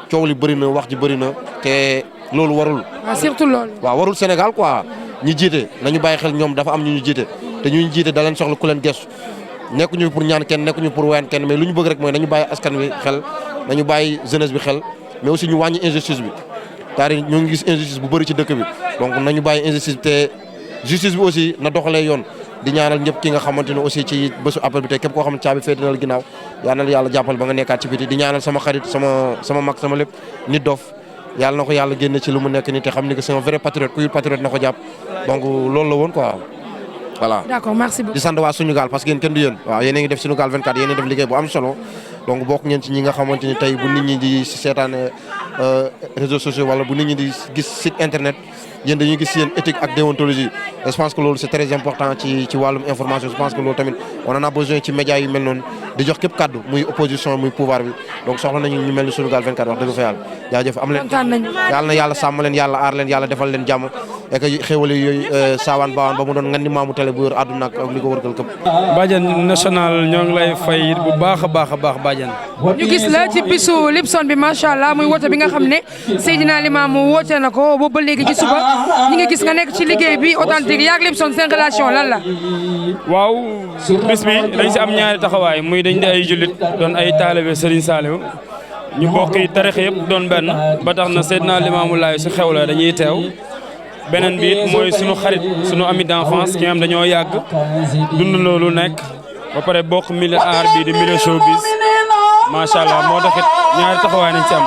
Speaker 11: coow li bëri na wax ji bëri na te loolu warul
Speaker 1: surtout loolu
Speaker 11: waaw warul Sénégal quoi ñi jiite nañu bàyyi xel ñoom dafa am ñu ñu jiite te ñu jiite da leen soxla ku leen gestu nekkuñu pour ñaan kenn nekkuñu pour wayaan kenn mais lu ñu bëgg rek mooy nañu bàyyi askan wi xel nañu bàyyi jeunesse bi xel mais aussi ñu wàññi injustice bi c'est-à-dire ñu ngi gis injustice bu bëri ci dëkk bi donc nañu bàyyi injustice bi te justice bi aussi na doxalee yoon di ñaanal ñëpp ki nga xamante ne aussi ci bésu appel bi te képp koo xam ne caabi féete na la ginnaaw yal na yàlla jàppal ba nga nekkaat ci biti di ñaanal sama xarit sama mag sama lépp nit dof yàlla na ko yàlla génne ci lu mu nekk ni te xam ni que c'est un vrai patriote kuy patriote na ko jàpp donc loolu la woon quoi
Speaker 13: voilà.
Speaker 1: d'accord merci beaucoup.
Speaker 13: di sant waa Sunugal parce que yéen kenn du yéen waaw yéen a ngi def Sunugal 24 yéen a def liggéey bu am solo donc bokk ngeen ci ñi nga xamante ni tey bu nit ñi di seetaan réseaux sociaux wala bu nit ñi di gis site internet yéen dañuy gis yéen éthique ak déontologie je pense que loolu c'est très important ci wàllum information je pense que loolu tamit on en a besoin ci médias yu mel noonu di jox képp kaddu muy opposition muy pouvoir bi donc soxla nañu ñu mel ni Sunugal 24 wax dëgg fa yàlla jaajëf am leen yàlla na yàlla sàmm leen yàlla aar leen yàlla defal leen jàmm et que xéwale yooyu saawaan baawaan ba mu doon ngan ni maamu télé bu wër àdduna ak li ko wërgal këpp
Speaker 14: Badiane national ñoo ngi lay fay bu baax a baax Badiane
Speaker 1: ñu gis la ci bisu Lipson bi macha allah muy woote bi nga xam ne Seydina Limamou woote na ko boobu ba léegi ci suba ñi nga gis nga nekk ci liggéey bi authentique yaag Lipson seen relation lan la.
Speaker 14: waaw bis bi dañ si am ñaari taxawaay muy dañ di ay jullit doon ay taalibe Serigne Saliou ñu bokk yi tarix yëpp doon benn ba tax na Seydina Limamou Laye su xew la dañuy teew beneen bi it mooy sunu xarit sunu ami d'enfance ki nga xam dañoo yàgg dund loolu nekk ba pare bokk milieu art bi di milieu showbiz macha allah moo taxit ñaari taxawaay nañ ci am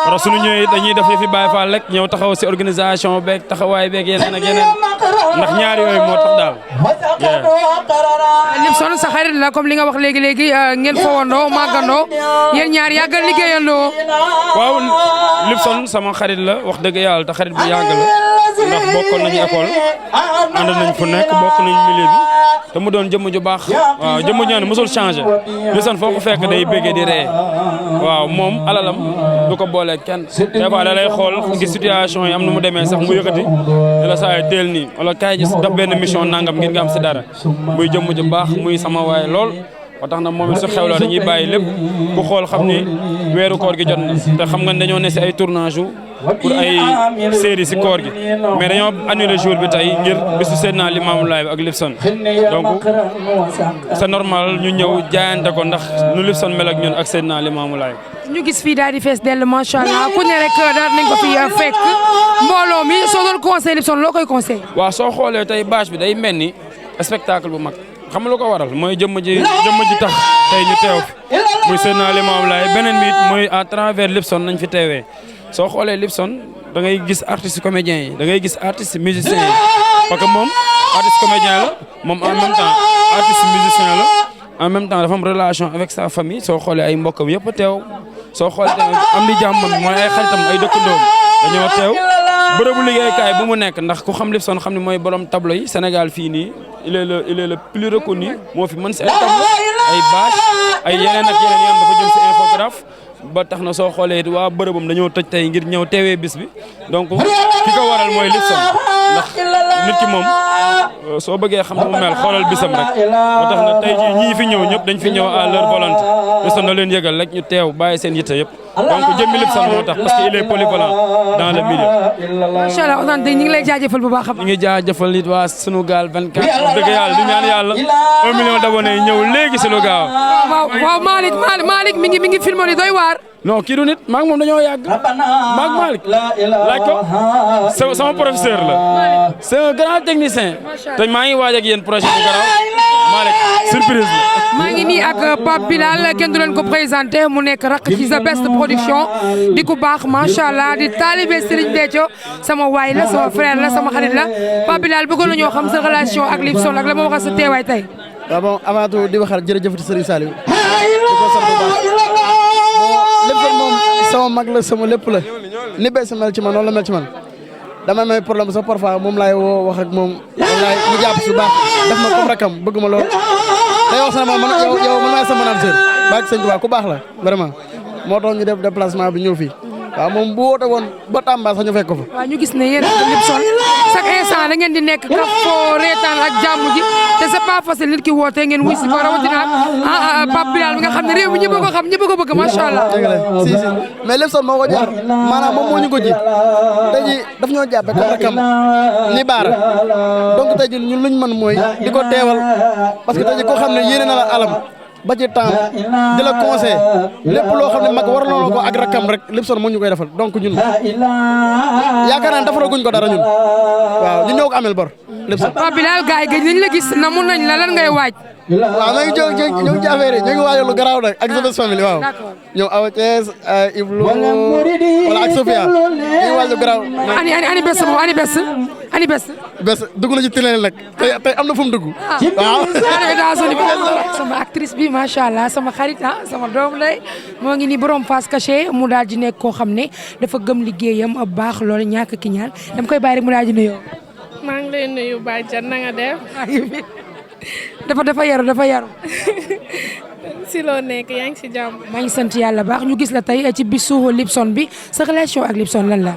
Speaker 14: parce que suñu ñëwee dañuy def fi Baye Fall rek ñëw taxaw si organisation beeg taxawaay beeg yeneen ak yeneen ndax ñaari yooyu moo tax daal.
Speaker 1: Lipson sa xarit la comme li nga wax léegi ngeen fowandoo màggandoo yéen ñaar yàggal liggéeyandoo.
Speaker 14: waaw Lipson sama xarit la wax dëgg yàlla te xarit bu yàgg la ndax bokkoon nañu école ànd nañ fu nekk bokk nañu milieu bi te mu doon jëmm ju baax waaw jëmm ju ne mosul changé Lipson foo ko fekk day bëggee di ree waaw moom alalam du ko boole kenn des fois da lay xool gis situation yi am na mu demee sax mu yëkkati da la saa teel nii wala kaay gis daf benn mission nangam ngir nga am si dara muy jëmm ju baax muy sama waay lool ba tax na moom it su xewloo dañuy bàyyi lépp ku xool xam ni weeru koor gi jot na te xam nga dañoo ne si ay tournage pour ay série si koor gi mais dañoo annulé jour bi tey ngir bisu Seydina Limamou Laye ak Lipson donc c'est normal ñu ñëw jaayante ko ndax nu Lipson mel ak ñun ak Seydina Limamou Laye
Speaker 1: ñu gis fii daal di fees dell macha allah ku ne rek daal nañ ko fi fekk mbooloo mi soo doon conseil Lipson loo koy conseil
Speaker 14: waaw soo xoolee tey bâche bi day mel ni spectacle bu mag xam nga lu ko waral mooy jëmm ji tax tey ñu teew fi muy Seydina Limamou Laye beneen bi it mooy à travers Lipson nañ fi teewee soo xoolee Lipson da ngay gis artistes comédiens yi da ngay gis artistes musiciens yi parce que moom artiste comédien la moom en même temps artiste musicien la en même temps dafa am relation avec sa famille soo xoolee ay mbokkam yëpp teew soo xoolee tamit am di jàmmam mooy ay xaritam ay dëkkandoom dañoo teew bërëbu liggéeykaay bu mu nekk ndax ku xam Lipson xam ne mooy borom tableau yi Sénégal fii nii il est le plus reconnu moo fi mën si ay tableau ay bâche ay yeneen ak yeneen yoo xam dafa jëm si infographe ba tax na soo xoolee waa bërëbam dañoo tëj tey ngir ñëw teewee bis bi donc ki ko waral mooy Lipson ndax nit ki moom soo bëggee xam ne mu mel xoolal bisam rek ba tax na tey jii ñii fi ñëw ñëpp dañ fi ñëw à leur volonté Lipson na leen yëgal rek ñu teew bàyyi seen yitte yëpp donc jëmmi Lipson moo tax parce que il est polyvalent dans le milieu.
Speaker 1: macha allah authentique ñu ngi lay jaajëfal bu baax a baax.
Speaker 14: ñu ngi jaajëfal nit waa Sunugal 24 wax dëgg yàlla di ñaan yàlla 1 million d'abonnés yi ñëw léegi si lu gaaw.
Speaker 1: waaw Malick mi ngi filmé li doy waar.
Speaker 14: non kii du nit maa ngi moom dañoo yàgg maag Malick laaj ko sama professeur la c'est un grand technicien te maa ngi waaj ak yéen projet bu garaaw Malick surprise la.
Speaker 1: maa ngi nii ak Pape Bilal kenn du leen ko présenté mu nekk rakk ci The Best Production di ku baax macha allah di taalibe Serigne Béthio sama waay la sama frère la sama xarit la Pape Bilal bëggoon nañoo xam sa relation ak Lipson ak la ma waxal sa teewaay tey.
Speaker 15: waaw bon avant tout di waxal jërëjëfati Serigne Saliou di ko sant bu baax Lipson moom sama mag la sama lépp la ni bay sa mel ci man noonu la mel ci man dama may problème sax parfois moom laay woo wax ak moom laay ñu jàpp si bu baax def ma comme rakam bëgg ma lool day wax sama man yow man maay sa manager baag sëñ Tuubaa ku baax la vraiment moo tax ñu def déplacement bi ñëw fii waaw moom bu woote woon ba Tamba sax ñu fekk ko fa.
Speaker 1: waaw ñu gis ne yéen Lipson chaque instant da ngeen di nekk kaf foo reetaan ak jàmm ji te c'est pas facile nit ki woote ngeen wuy si ko rawatina Pape Bilal bi nga xam ne réew mi ñëpp a ko xam ñëpp a ko bëgg macha allah.
Speaker 15: dëgg la si mais Lipson moo ko jaar maanaam moom moo ñu ko ji tey jii daf ñoo jàppe comme rakam ni baara donc tey jii ñun luñ mën mooy di ko teewal parce que tey jii koo xam ne yéene na la alam ba ci temps di la conseil lépp loo xam ne mag war na ko ak rakam rek Lipson moo ñu koy defal donc ñun yaakaar naa defaraguñ ko dara ñun waaw ñu ñoo ko amel bor Lipson.
Speaker 1: Pape Bilal gars yi gëj nañ la gis namu nañ la lan ngay waaj.
Speaker 15: waaw maa ngi jóg ñu ngi ci affaire yi ñu ngi waajal lu garaaw nag ak Zobes famille waaw. ñoom Awa Thiès Iblu wala ak Sofia ñu ngi waaj lu garaaw.
Speaker 1: ani bés moom ani bés.
Speaker 15: bés dugg na ci télé nag tey am na fu mu dugg. waaw.
Speaker 1: sama actrice bi macha allah sama xarit sama doom lay moo ngi ni borom face cachée mu daal di nekk koo xam ne dafa gëm liggéeyam baax loolu ñàkk ki ñaan dama koy bàyyi rek mu daal di nuyoo.
Speaker 16: maa ngi lay nuyu Badiane na nga def.
Speaker 1: dafa yaru.
Speaker 16: si loo nekk yaa ngi si jàmm.
Speaker 1: maa ngi sant yàlla baax ñu gis la tey ci bisu Lipson bi sa relation ak Lipson lan la.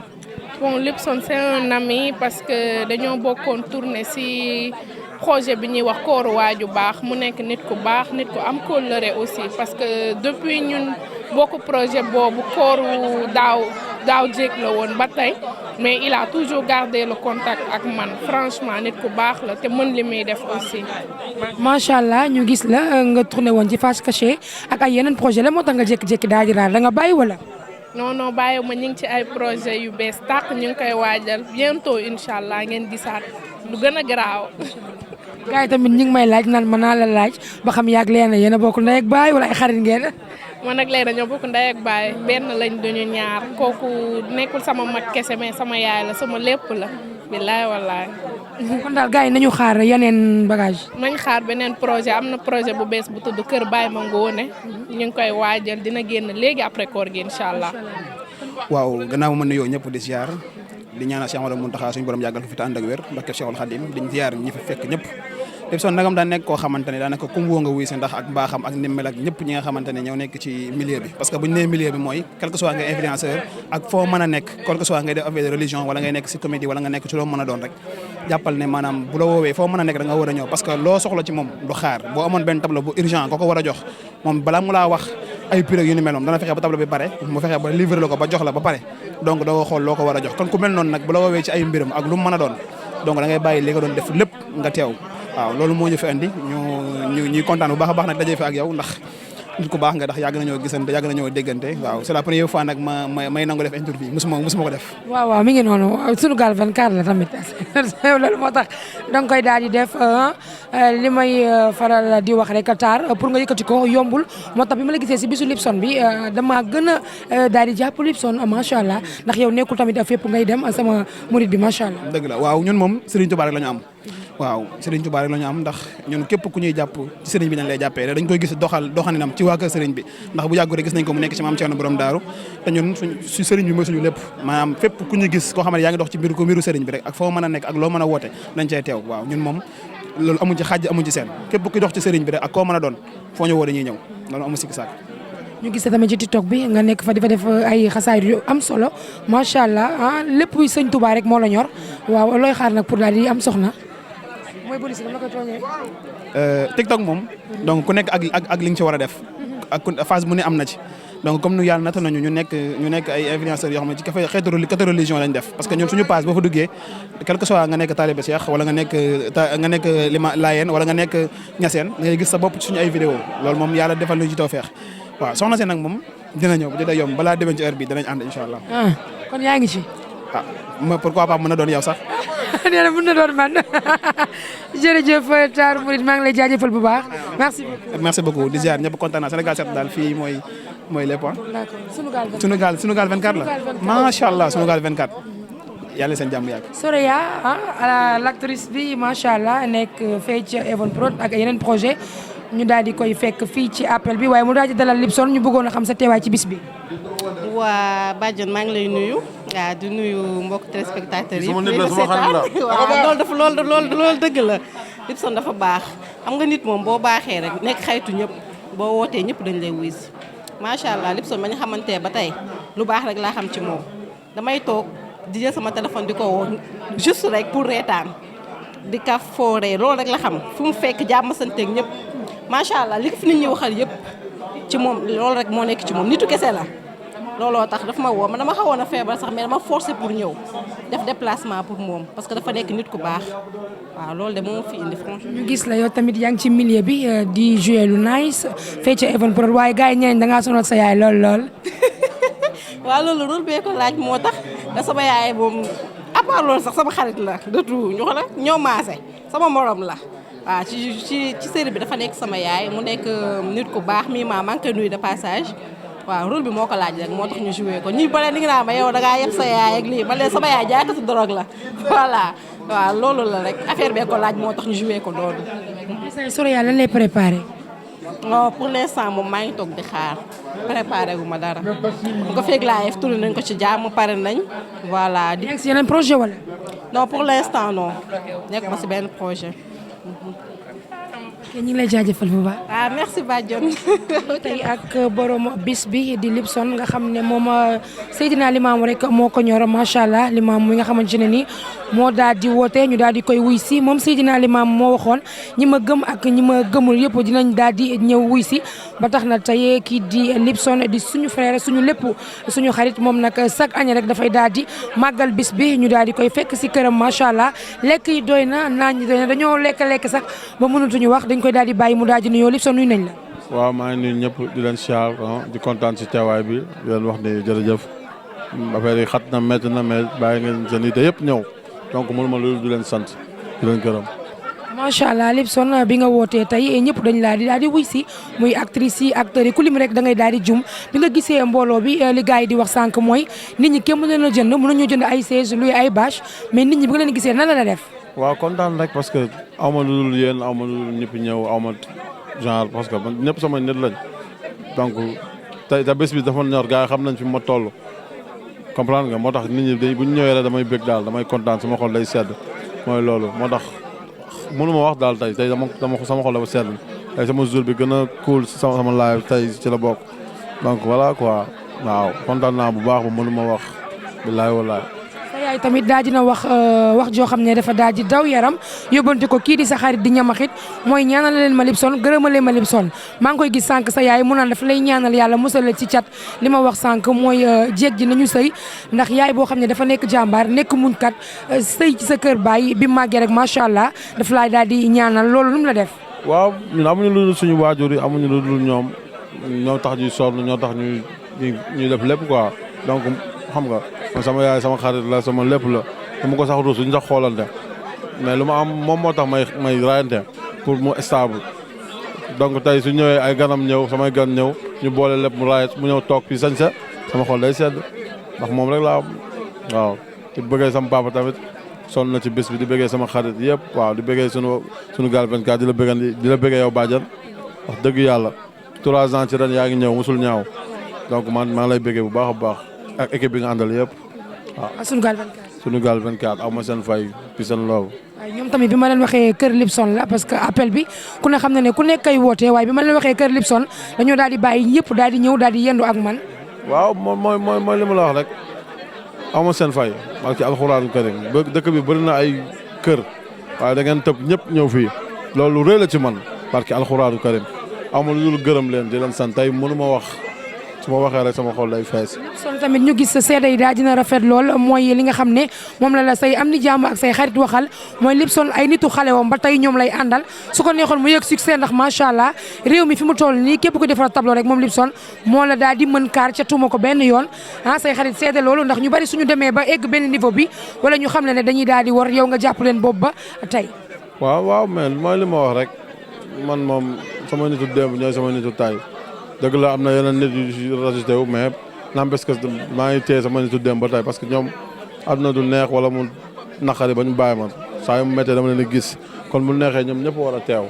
Speaker 16: bon Lipson c'est un ami parce que dañoo bokkoon tournée si projet bi ñuy wax kooru waaju baax mu nekk nit ku baax nit ku am kóllëre aussi parce que depuis ñun bokk projet boobu kooru daaw jéeg la woon ba tey mais il a toujours gardé le contact ak man franchement nit ku baax la te mën li muy def aussi.
Speaker 1: macha allah ñu gis la nga tourné woon ci face cachée ak ay yeneen projet la moo tax nga jékki-jékki daal di raar da nga bàyyi wala.
Speaker 16: non bàyyi ma ñu ngi ci ay projet yu bees tàq ñu ngi koy waajal bientôt incha allah ngeen gisaat lu gën a garaaw.
Speaker 1: gars yi tamit ñu ngi may laaj naan ma naa la laaj ba xam yaag Leena yéen a bokk ndey ak baay wala ay xarit ngeen.
Speaker 16: man ak Leena ñoo bokk ndey ak baay benn lañ duñu ñaar kooku nekkul sama mag kese mais sama yaay la sama lépp la billaay wallaay.
Speaker 1: kon daal gars yi nañu xaar yeneen bagage.
Speaker 16: nañ xaar beneen projet am na projet bu bees bu tudd Kër Baye ma Ngoone ñu ngi koy waajal dina génn léegi après koor gi incha allah.
Speaker 17: waaw gannaaw ma nuyoo ñëpp di ziar di ñaanal Cheikh Amadou Mountakha suñu borom yàggal ko fi te ànd ak wér barke Cheikhul Khadim di ziar ñi fi fekk ñëpp. Lipson nagam daa nekk koo xamante ne daanaka kum woo nga wuy si ndax ak mbaaxam ak nimmel ak ñëpp ñi nga xamante ne ñoo nekk ci milieu bi parce que bu ñu nee milieu bi mooy quel que soit ngay influenceur ak foo mën a nekk quel que soit ngay def affaire de religion wala ngay nekk si comédie wala nga nekk ci loo mën a doon rek jàppal ne maanaam bu la woowee foo mën a nekk da nga war a ñëw parce que loo soxla ci moom du xaar boo amoon benn tableau bu urgent ko war a jox moom balaa mu laa wax ay prix yu ni mel moom dana fexe ba tableau bi pare mu fexe ba livrer la ko ba jox la ba pare donc doo xool loo ko war a jox kon ku mel noonu nag bu la woowee ci ay mbiram ak lu mu mën a doon donc da ngay bàyyi li nga doon def lépp nga teew waaw loolu moo ñu fi andi ñuy kontaan bu baax a baax nag dajee fi ak yow ndax nit ku baax nga ndax yàgg nañoo gisante yàgg nañoo déggante waaw c'est la première fois nag may nangu def interview musuma ko def.
Speaker 1: waaw mi ngi noonu Sunugal 24 la tamit loolu moo tax danga koy daal di def li may faral di wax rek taar pour nga yëkkati ko yombul moo tax bi ma la gisee si bisu Lipson bi dama gën a daal di jàpp Lipson macha allah ndax yow nekkul tamit fépp ngay dem sama murid bi macha allah.
Speaker 17: dëgg la waaw ñun moom Serigne Touba rek la ñu am. waaw Serigne Touba rek la ñu am ndax ñun képp ku ñuy jàpp ci Serigne bi dañ lay jàppee dañ koy gis doxalinam ci waa kër Serigne bi ndax bu yàggu rek gis nañ ko mu nekk ci maam Thierno borom daaru te ñun su Serigne bi mooy suñu lépp maanaam fépp ku ñu gis koo xam ne yaa ngi dox ci mbiru Serigne bi rek ak foo mën a nekk ak loo mën a woote dañ cay teew waaw ñun moom loolu amuñ ci xàjj amuñ ci seen képp ku dox ci Serigne bi rek ak koo mën a doon foo ñu woo dañuy ñëw loolu amu sikki sàkk
Speaker 1: ñu gis tamit ci TikTok bi nga nekk fa di fa def ay xasaayid yu am solo macha allah lépp Sëñ Touba rek moo la ñor waaw looy xaar nag pour daal di am soxna mooy police dama koy tooñee.
Speaker 17: TikTok moom donc ku nekk ak li nga ci war a def ak phase bu ne am na ci donc comme nu yàlla nata nañu ñu nekk ay influenceurs yoo xam ne ci xeetu religion lañ def parce que ñun suñu page boo fa duggee quel que soit nga nekk taalibe Cheikh wala nga nekk lima Laayeen wala nga nekk Ñaseen da ngay gis sa bopp ci suñu ay vidéo loolu moom yàlla defal nañu ci tawfeex waaw soxna si nag moom dina ñëw dina yomb balaa demee ci heure bi danañ ànd incha allah.
Speaker 1: kon yaa ngi ci.
Speaker 17: pourquoi pas mën na doon yow sax.
Speaker 1: nee na mën na doon man jërëjëf Tar Mouride maa ngi lay jaajëfal bu baax merci beaucoup.
Speaker 17: merci beaucoup di ziar ñëpp kontaan naa Sénégal 7 daal fii mooy lépp
Speaker 1: d'accord
Speaker 17: Sunugal 24 la macha allah Sunugal 24 yàlla seen jàmm yàgg.
Speaker 1: Soraya l'actrice bi macha allah nekk fee ci Evon Prod ak yeneen projet ñu daal di koy fekk fii ci appel bi waaye mu daal di dalal Lipson ñu bëggoon a xam sa teewaay ci bis bi.
Speaker 18: waa Badiane maa ngi lay nuyu. waaw di nuyu mbokk téléspectateurs yi. waaw loolu dëgg la. Lipson dafa baax xam nga nit moom boo baaxee rek nekk xaytu ñëpp boo wootee ñëpp dañ lay wuy si macha allah Lipson ba ñu xamante ba tey lu baax rek laa xam ci moom damay toog di jël sama téléphone di ko woo juste rek pour reetaan di ka fooree loolu rek la xam fu mu fekk jàmm santeeg ñëpp macha allah li ko fi nit ñi waxal yëpp ci moom loolu rek moo nekk ci moom nitu kese la. looloo tax dafa ma woo man dama xawoon a feebar sax mais dama forcé pour ñëw def déplacement pour moom parce que dafa nekk nit ku baax waaw loolu de moo fi indi franchement.
Speaker 1: ñu gis la yow tamit yaa ngi ci milieu bi di jouer lu nice fee ca Evon Prod waaye gars yi ñeneen da ngaa sonal sa yaay lool.
Speaker 18: waaw loolu rôle bee ko laaj moo tax da sama yaay moom à part loolu sax sama xarit la de tout ñu xoolal ñoo maase sama morom la waaw ci série bi dafa nekk sama yaay mu nekk nit ku baax mi maa ngi koy nuyu de passage waaw rôle bi moo ko laaj rek moo tax ñu joué ko ñi ba leen ni ngi naa ma yow da ngaa yeb sa yaay ak lii ba leen sama yaay jaay ko si drogue la voilà waaw loolu la rek affaire bee ko laaj moo tax ñu joué ko doonu
Speaker 1: Soraya lan lay préparé.
Speaker 18: non pour l'instant moom maa ngi toog di xaar préparé gu ma dara bu ko fekk live tourné nañ ko ci jàmm pare nañ voilà.
Speaker 1: di si yeneen projet wala.
Speaker 18: non pour l'instant non nekk ma si benn projet.
Speaker 1: ñu ngi lay jaajëfal bu baax.
Speaker 18: ah merci Badiane.
Speaker 1: tey ak borom bis bi di Lipson nga xam ne moom Seydina Limamou rek moo ko ñor macha allah Limamou mi nga xamante ne nii moo daal di woote ñu daal di koy wuy si moom Seydina Limamou moo waxoon ñi ma gëm ak ñi ma gëmul yëpp dinañ daal di ñëw wuy si ba tax na tey kii di Lipson di suñu frère suñu lépp suñu xarit moom nag chaque année rek dafay daal di màggal bis bi ñu daal di koy fekk si këram macha allah lekk yi doy na naan ñi doy na dañoo lekk sax ba mënatuñu wax dañ koy daal di bàyyi mu daal di nuyoo Lipson nuyu nañ la.
Speaker 19: waaw maa ngi nuyu ñëpp di leen siyaar di kontaan si teewaay bi di leen wax ni jërëjëf affaire yi xat na métti na mais bàyyi ngeen seen yite yëpp ñëw donc mënuma loolu di leen sant di leen gërëm.
Speaker 1: macha allah Lipson bi nga wootee tey ñëpp dañ laa di daal di wuy si muy actrices yi acteurs yi ku lim rek da ngay daal di jum bi nga gisee mbooloo bi li gars yi di wax sànq mooy nit ñi kenn mën leen a jënd mënuñoo jënd ay sièges luy ay bâche mais nit ñi bi nga leen gisee nan la def.
Speaker 19: waaw kontaan rek parce que aw ma lu dul yéen aw ma lu dul ñëpp ñëw aw ma genre parce que man ñëpp sama nit lañ donc tey te bés bi dafa ñor gars yi xam nañ fi ma toll comprendre nga moo tax nit ñi bu ñu ñëwee rek damay bëgg daal damay kontaan sama xol day sedd mooy loolu moo tax mënu ma wax daal tey dama sama xol dafa sedd tey sama jour bi gën a cool sama live tey ci la bokk donc voilà quoi waaw kontaan naa bu baax ba mënu ma wax billaay wallaay.
Speaker 1: yaay tamit daal dina wax joo xam ne dafa daal di daw yaram yóbbante ko kii di sa xarit di ñamaxit mooy ñaanal leen ma Lipson gërëma leen ma Lipson maa ngi koy gis sànq sa yaay mu naan dafa lay ñaanal yàlla musal la ci cat li ma wax sànq mooy jéeg ji nañu sëy ndax yaay boo xam ne dafa nekk jàmbaar nekk muñkat sëy ci sa kër baay bi màggee rek macha allah dafa laay daal di ñaanal loolu lu mu la def.
Speaker 19: waaw ñun amuñu lu dul suñu waajur yi amuñu lu dul ñoom ñoo tax ñuy sonn ñoo tax ñuy def lépp quoi donc xam nga. sama yaay sama xarit la sama lépp la dama ko sax ruus suñu sax xoolante mais lu ma am moom moo tax may raayante pour mu stable donc tey su ñëwee ay ganam ñëw samay gan ñëw ñu boole lépp mu raayat mu ñëw toog fii sañ sa sama xol day sedd ndax moom rek laa am waaw di bëggee sama papa tamit sonn na ci bés bi di bëggee sama xarit yëpp waaw di bëggee sunu gaal 24 di la bëggee yow Badiane wax dëgg yàlla 3 ans ci ren yaa ngi ñëw musul ñaaw donc maa ngi lay bëggee bu baax a baax ak équipe bi nga àndal yëpp waaw. sunu gaal 24 aw ma seen fay fi seen loolu.
Speaker 1: waaye ñoom tamit bi ma leen waxee kër Lipson la parce que appel bi ku ne xam na ne ku nekk kay woote waaye bi ma leen waxee kër Lipson dañoo daal di bàyyi ñëpp daal di ñëw daal di yendu ak man.
Speaker 19: waaw mooy li ma la wax rek aw ma seen fay parce que alxuraanu karim dëkk bi bëri na ay kër waaye da ngeen tëb ñëpp ñëw fii loolu rëy la ci man parce que alxuraanu karim aw ma lu dul gërëm leen di leen sant tey mënu ma wax. su ma waxee rek sama xol day fees.
Speaker 1: Lipson tamit ñu gis sa seede yi daal dina rafet lool mooy li nga xam ne moom la say am ni jàmm ak say xarit waxal mooy Lipson ay nitu xale woom ba tey ñoom lay àndal su ko neexoon mu yëg succès ndax macha allah réew mi fi mu toll nii képp ku defar tableau rek moom Lipson moo la daal di mën kaar ca tuuma ko benn yoon say xarit seede loolu ndax ñu bari suñu demee ba egg benn niveau bi wala ñu xam ne dañuy daal di war yow nga jàpp leen boobu ba tey.
Speaker 19: waaw mais mooy li ma wax rek man moom sama nitu démb ñooy sama nitu tay dëgg la am na yeneen nit yu rajouté wu mais n'empêche que maa ngi téye sama nitu dem ba tey parce que ñoom àdduna du neex wala mu naqari ba ñu bàyyi ma saa yu mu méttee dama leen di gis kon bu neexee ñoom ñëpp war a teew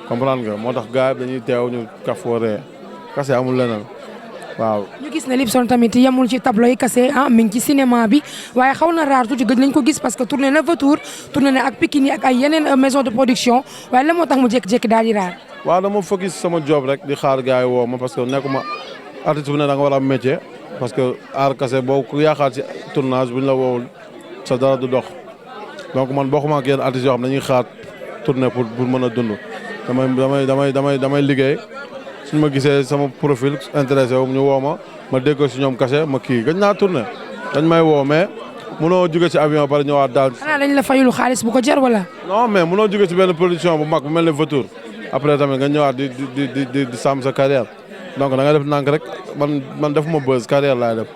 Speaker 19: comprendre nga moo tax gars yi dañuy teew ñu kafooree kase amul leneen waaw.
Speaker 1: ñu gis ne Lipson tamit yemul ci tableau yi kase mi ngi ci cinéma bi waaye xaw na raar tuuti gëj lañ ko gis parce que tourné na Vautour tourné na ak Pikine ak ay yeneen maison de production waaye la moo tax mu jékki-jékki daal di raar.
Speaker 19: waaw dama focus sama job rek di xaar gars yi woo ma parce que nekkuma artiste bu ne da nga war a am métier parce que aar kase boo ku yaakaar ci tournage bu ñu la woowul sa dara du dox donc man bokkuma ak yenn artistes yoo xam dañuy xaar tourner pour mën a dund damay liggéey suñ ma gisee sama profil intéressé wu ñu woo ma déggoo si ñoom kase ma kii gëj naa tourner dañ may woo mais mënoo jóge ci avion pare ñëwaat daal.
Speaker 1: xanaa dañ la fayulu xaalis bu ko jar wala.
Speaker 19: non mais mënoo jóge ci benn production bu mag bu mel ne Vautour après tamit nga ñëwaat di sàmm sa carrière donc da nga def nànk rek man defuma buzz carrière laay def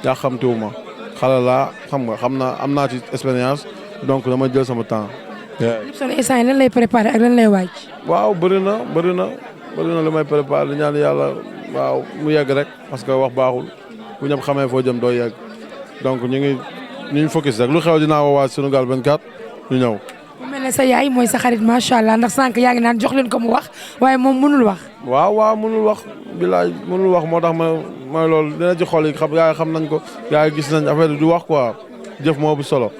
Speaker 19: yaa xamtuwu ma xale laa xam nga am naa ci expérience donc dama jël sama temps.
Speaker 1: Lipson instant yi lan lay préparé ak lan lay waaj.
Speaker 19: waaw bëri na li may préparé ñaan yàlla waaw mu yegg rek parce que wax baaxul bu ñëpp xamee foo jëm doo yegg donc ñu ngi focus rek lu xew dinaa woowaat Sunugal 24 ñu ñëw.
Speaker 1: mu mel ne sa yaay mooy sa xarit macha allah ndax sànq yaa ngi naan jox leen ko mu wax waaye moom mënul wax.
Speaker 19: waaw mënul wax bilaay mënul wax moo tax mooy loolu dina ci xol yi xam nañ ko gaa yi gis nañ affaire du wax quoi jëf moo bu solo.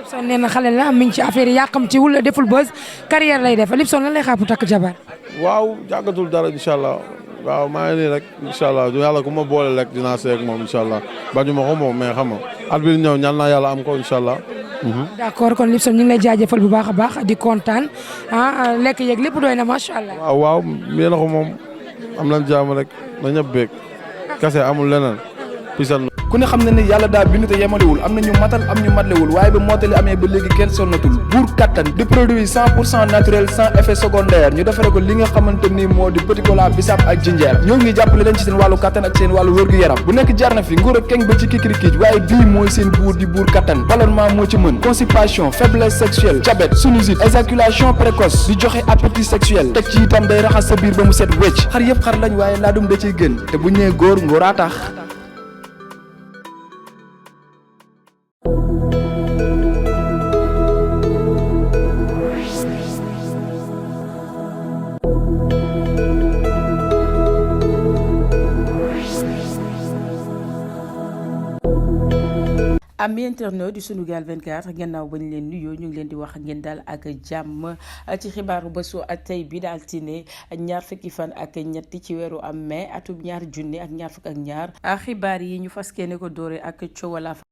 Speaker 1: Lipson nee na xale la mi ngi ci affaire yi yàqamtiwul deful buzz carrière lay def Lipson lan lay xaar pour takk jabar.
Speaker 19: waaw jàggatul dara incha allah waaw maa ngi nii rek incha allah yàlla ku ma boole rek dinaa seeg moom incha allah bañu ma ko moom mais xam nga at bi ñëw ñaan naa yàlla am ko incha allah.
Speaker 1: d'accord kon Lipson ñu ngi lay jaajëfal bu baax a baax di kontaan lekk yeeg lépp doy na macha allah.
Speaker 19: waaw yéen a ko moom am nañ jàmm rek na ñëpp beeg kase amul leneen pisan
Speaker 20: ku ne xam ne ni yàlla daa bind te yemalewul am na ñu matal am ñu matlewul waaye ba mottali amee ba léegi kenn sonnatul buur kattan di produit 100% naturel sans effet secondaire ñu defare ko li nga xamante ni moo di petit cola bisaab ak jinjeer ñoo ngi jàppale leen ci seen wàllu kattan ak seen wàllu wërgu-yaram bu nekk jar na fi nguur ak keng ba ci kikirikiij waaye bii mooy seen buur di buur kattan ballonnement moo ci mën constipation faiblesse sexuelle diabète sinusite éjaculation précoce di joxe appétit sexuel teg ci itam day raxas sa biir ba mu set wecc xar yëpp xar lañ waaye laadum da ciy gën te bu ñu nee góor ngóoraa tax
Speaker 21: am internet di Sunugal 24 gannaaw ba ñu leen nuyoo ñu ngi leen di wax ngeen daal ak jàmm ci xibaaru bésu tey bi daal altine ñaar fukki fan ak ñetti ci weeru am mai atum 2022 xibaar yi ñu fas yéene ko doore ak coowal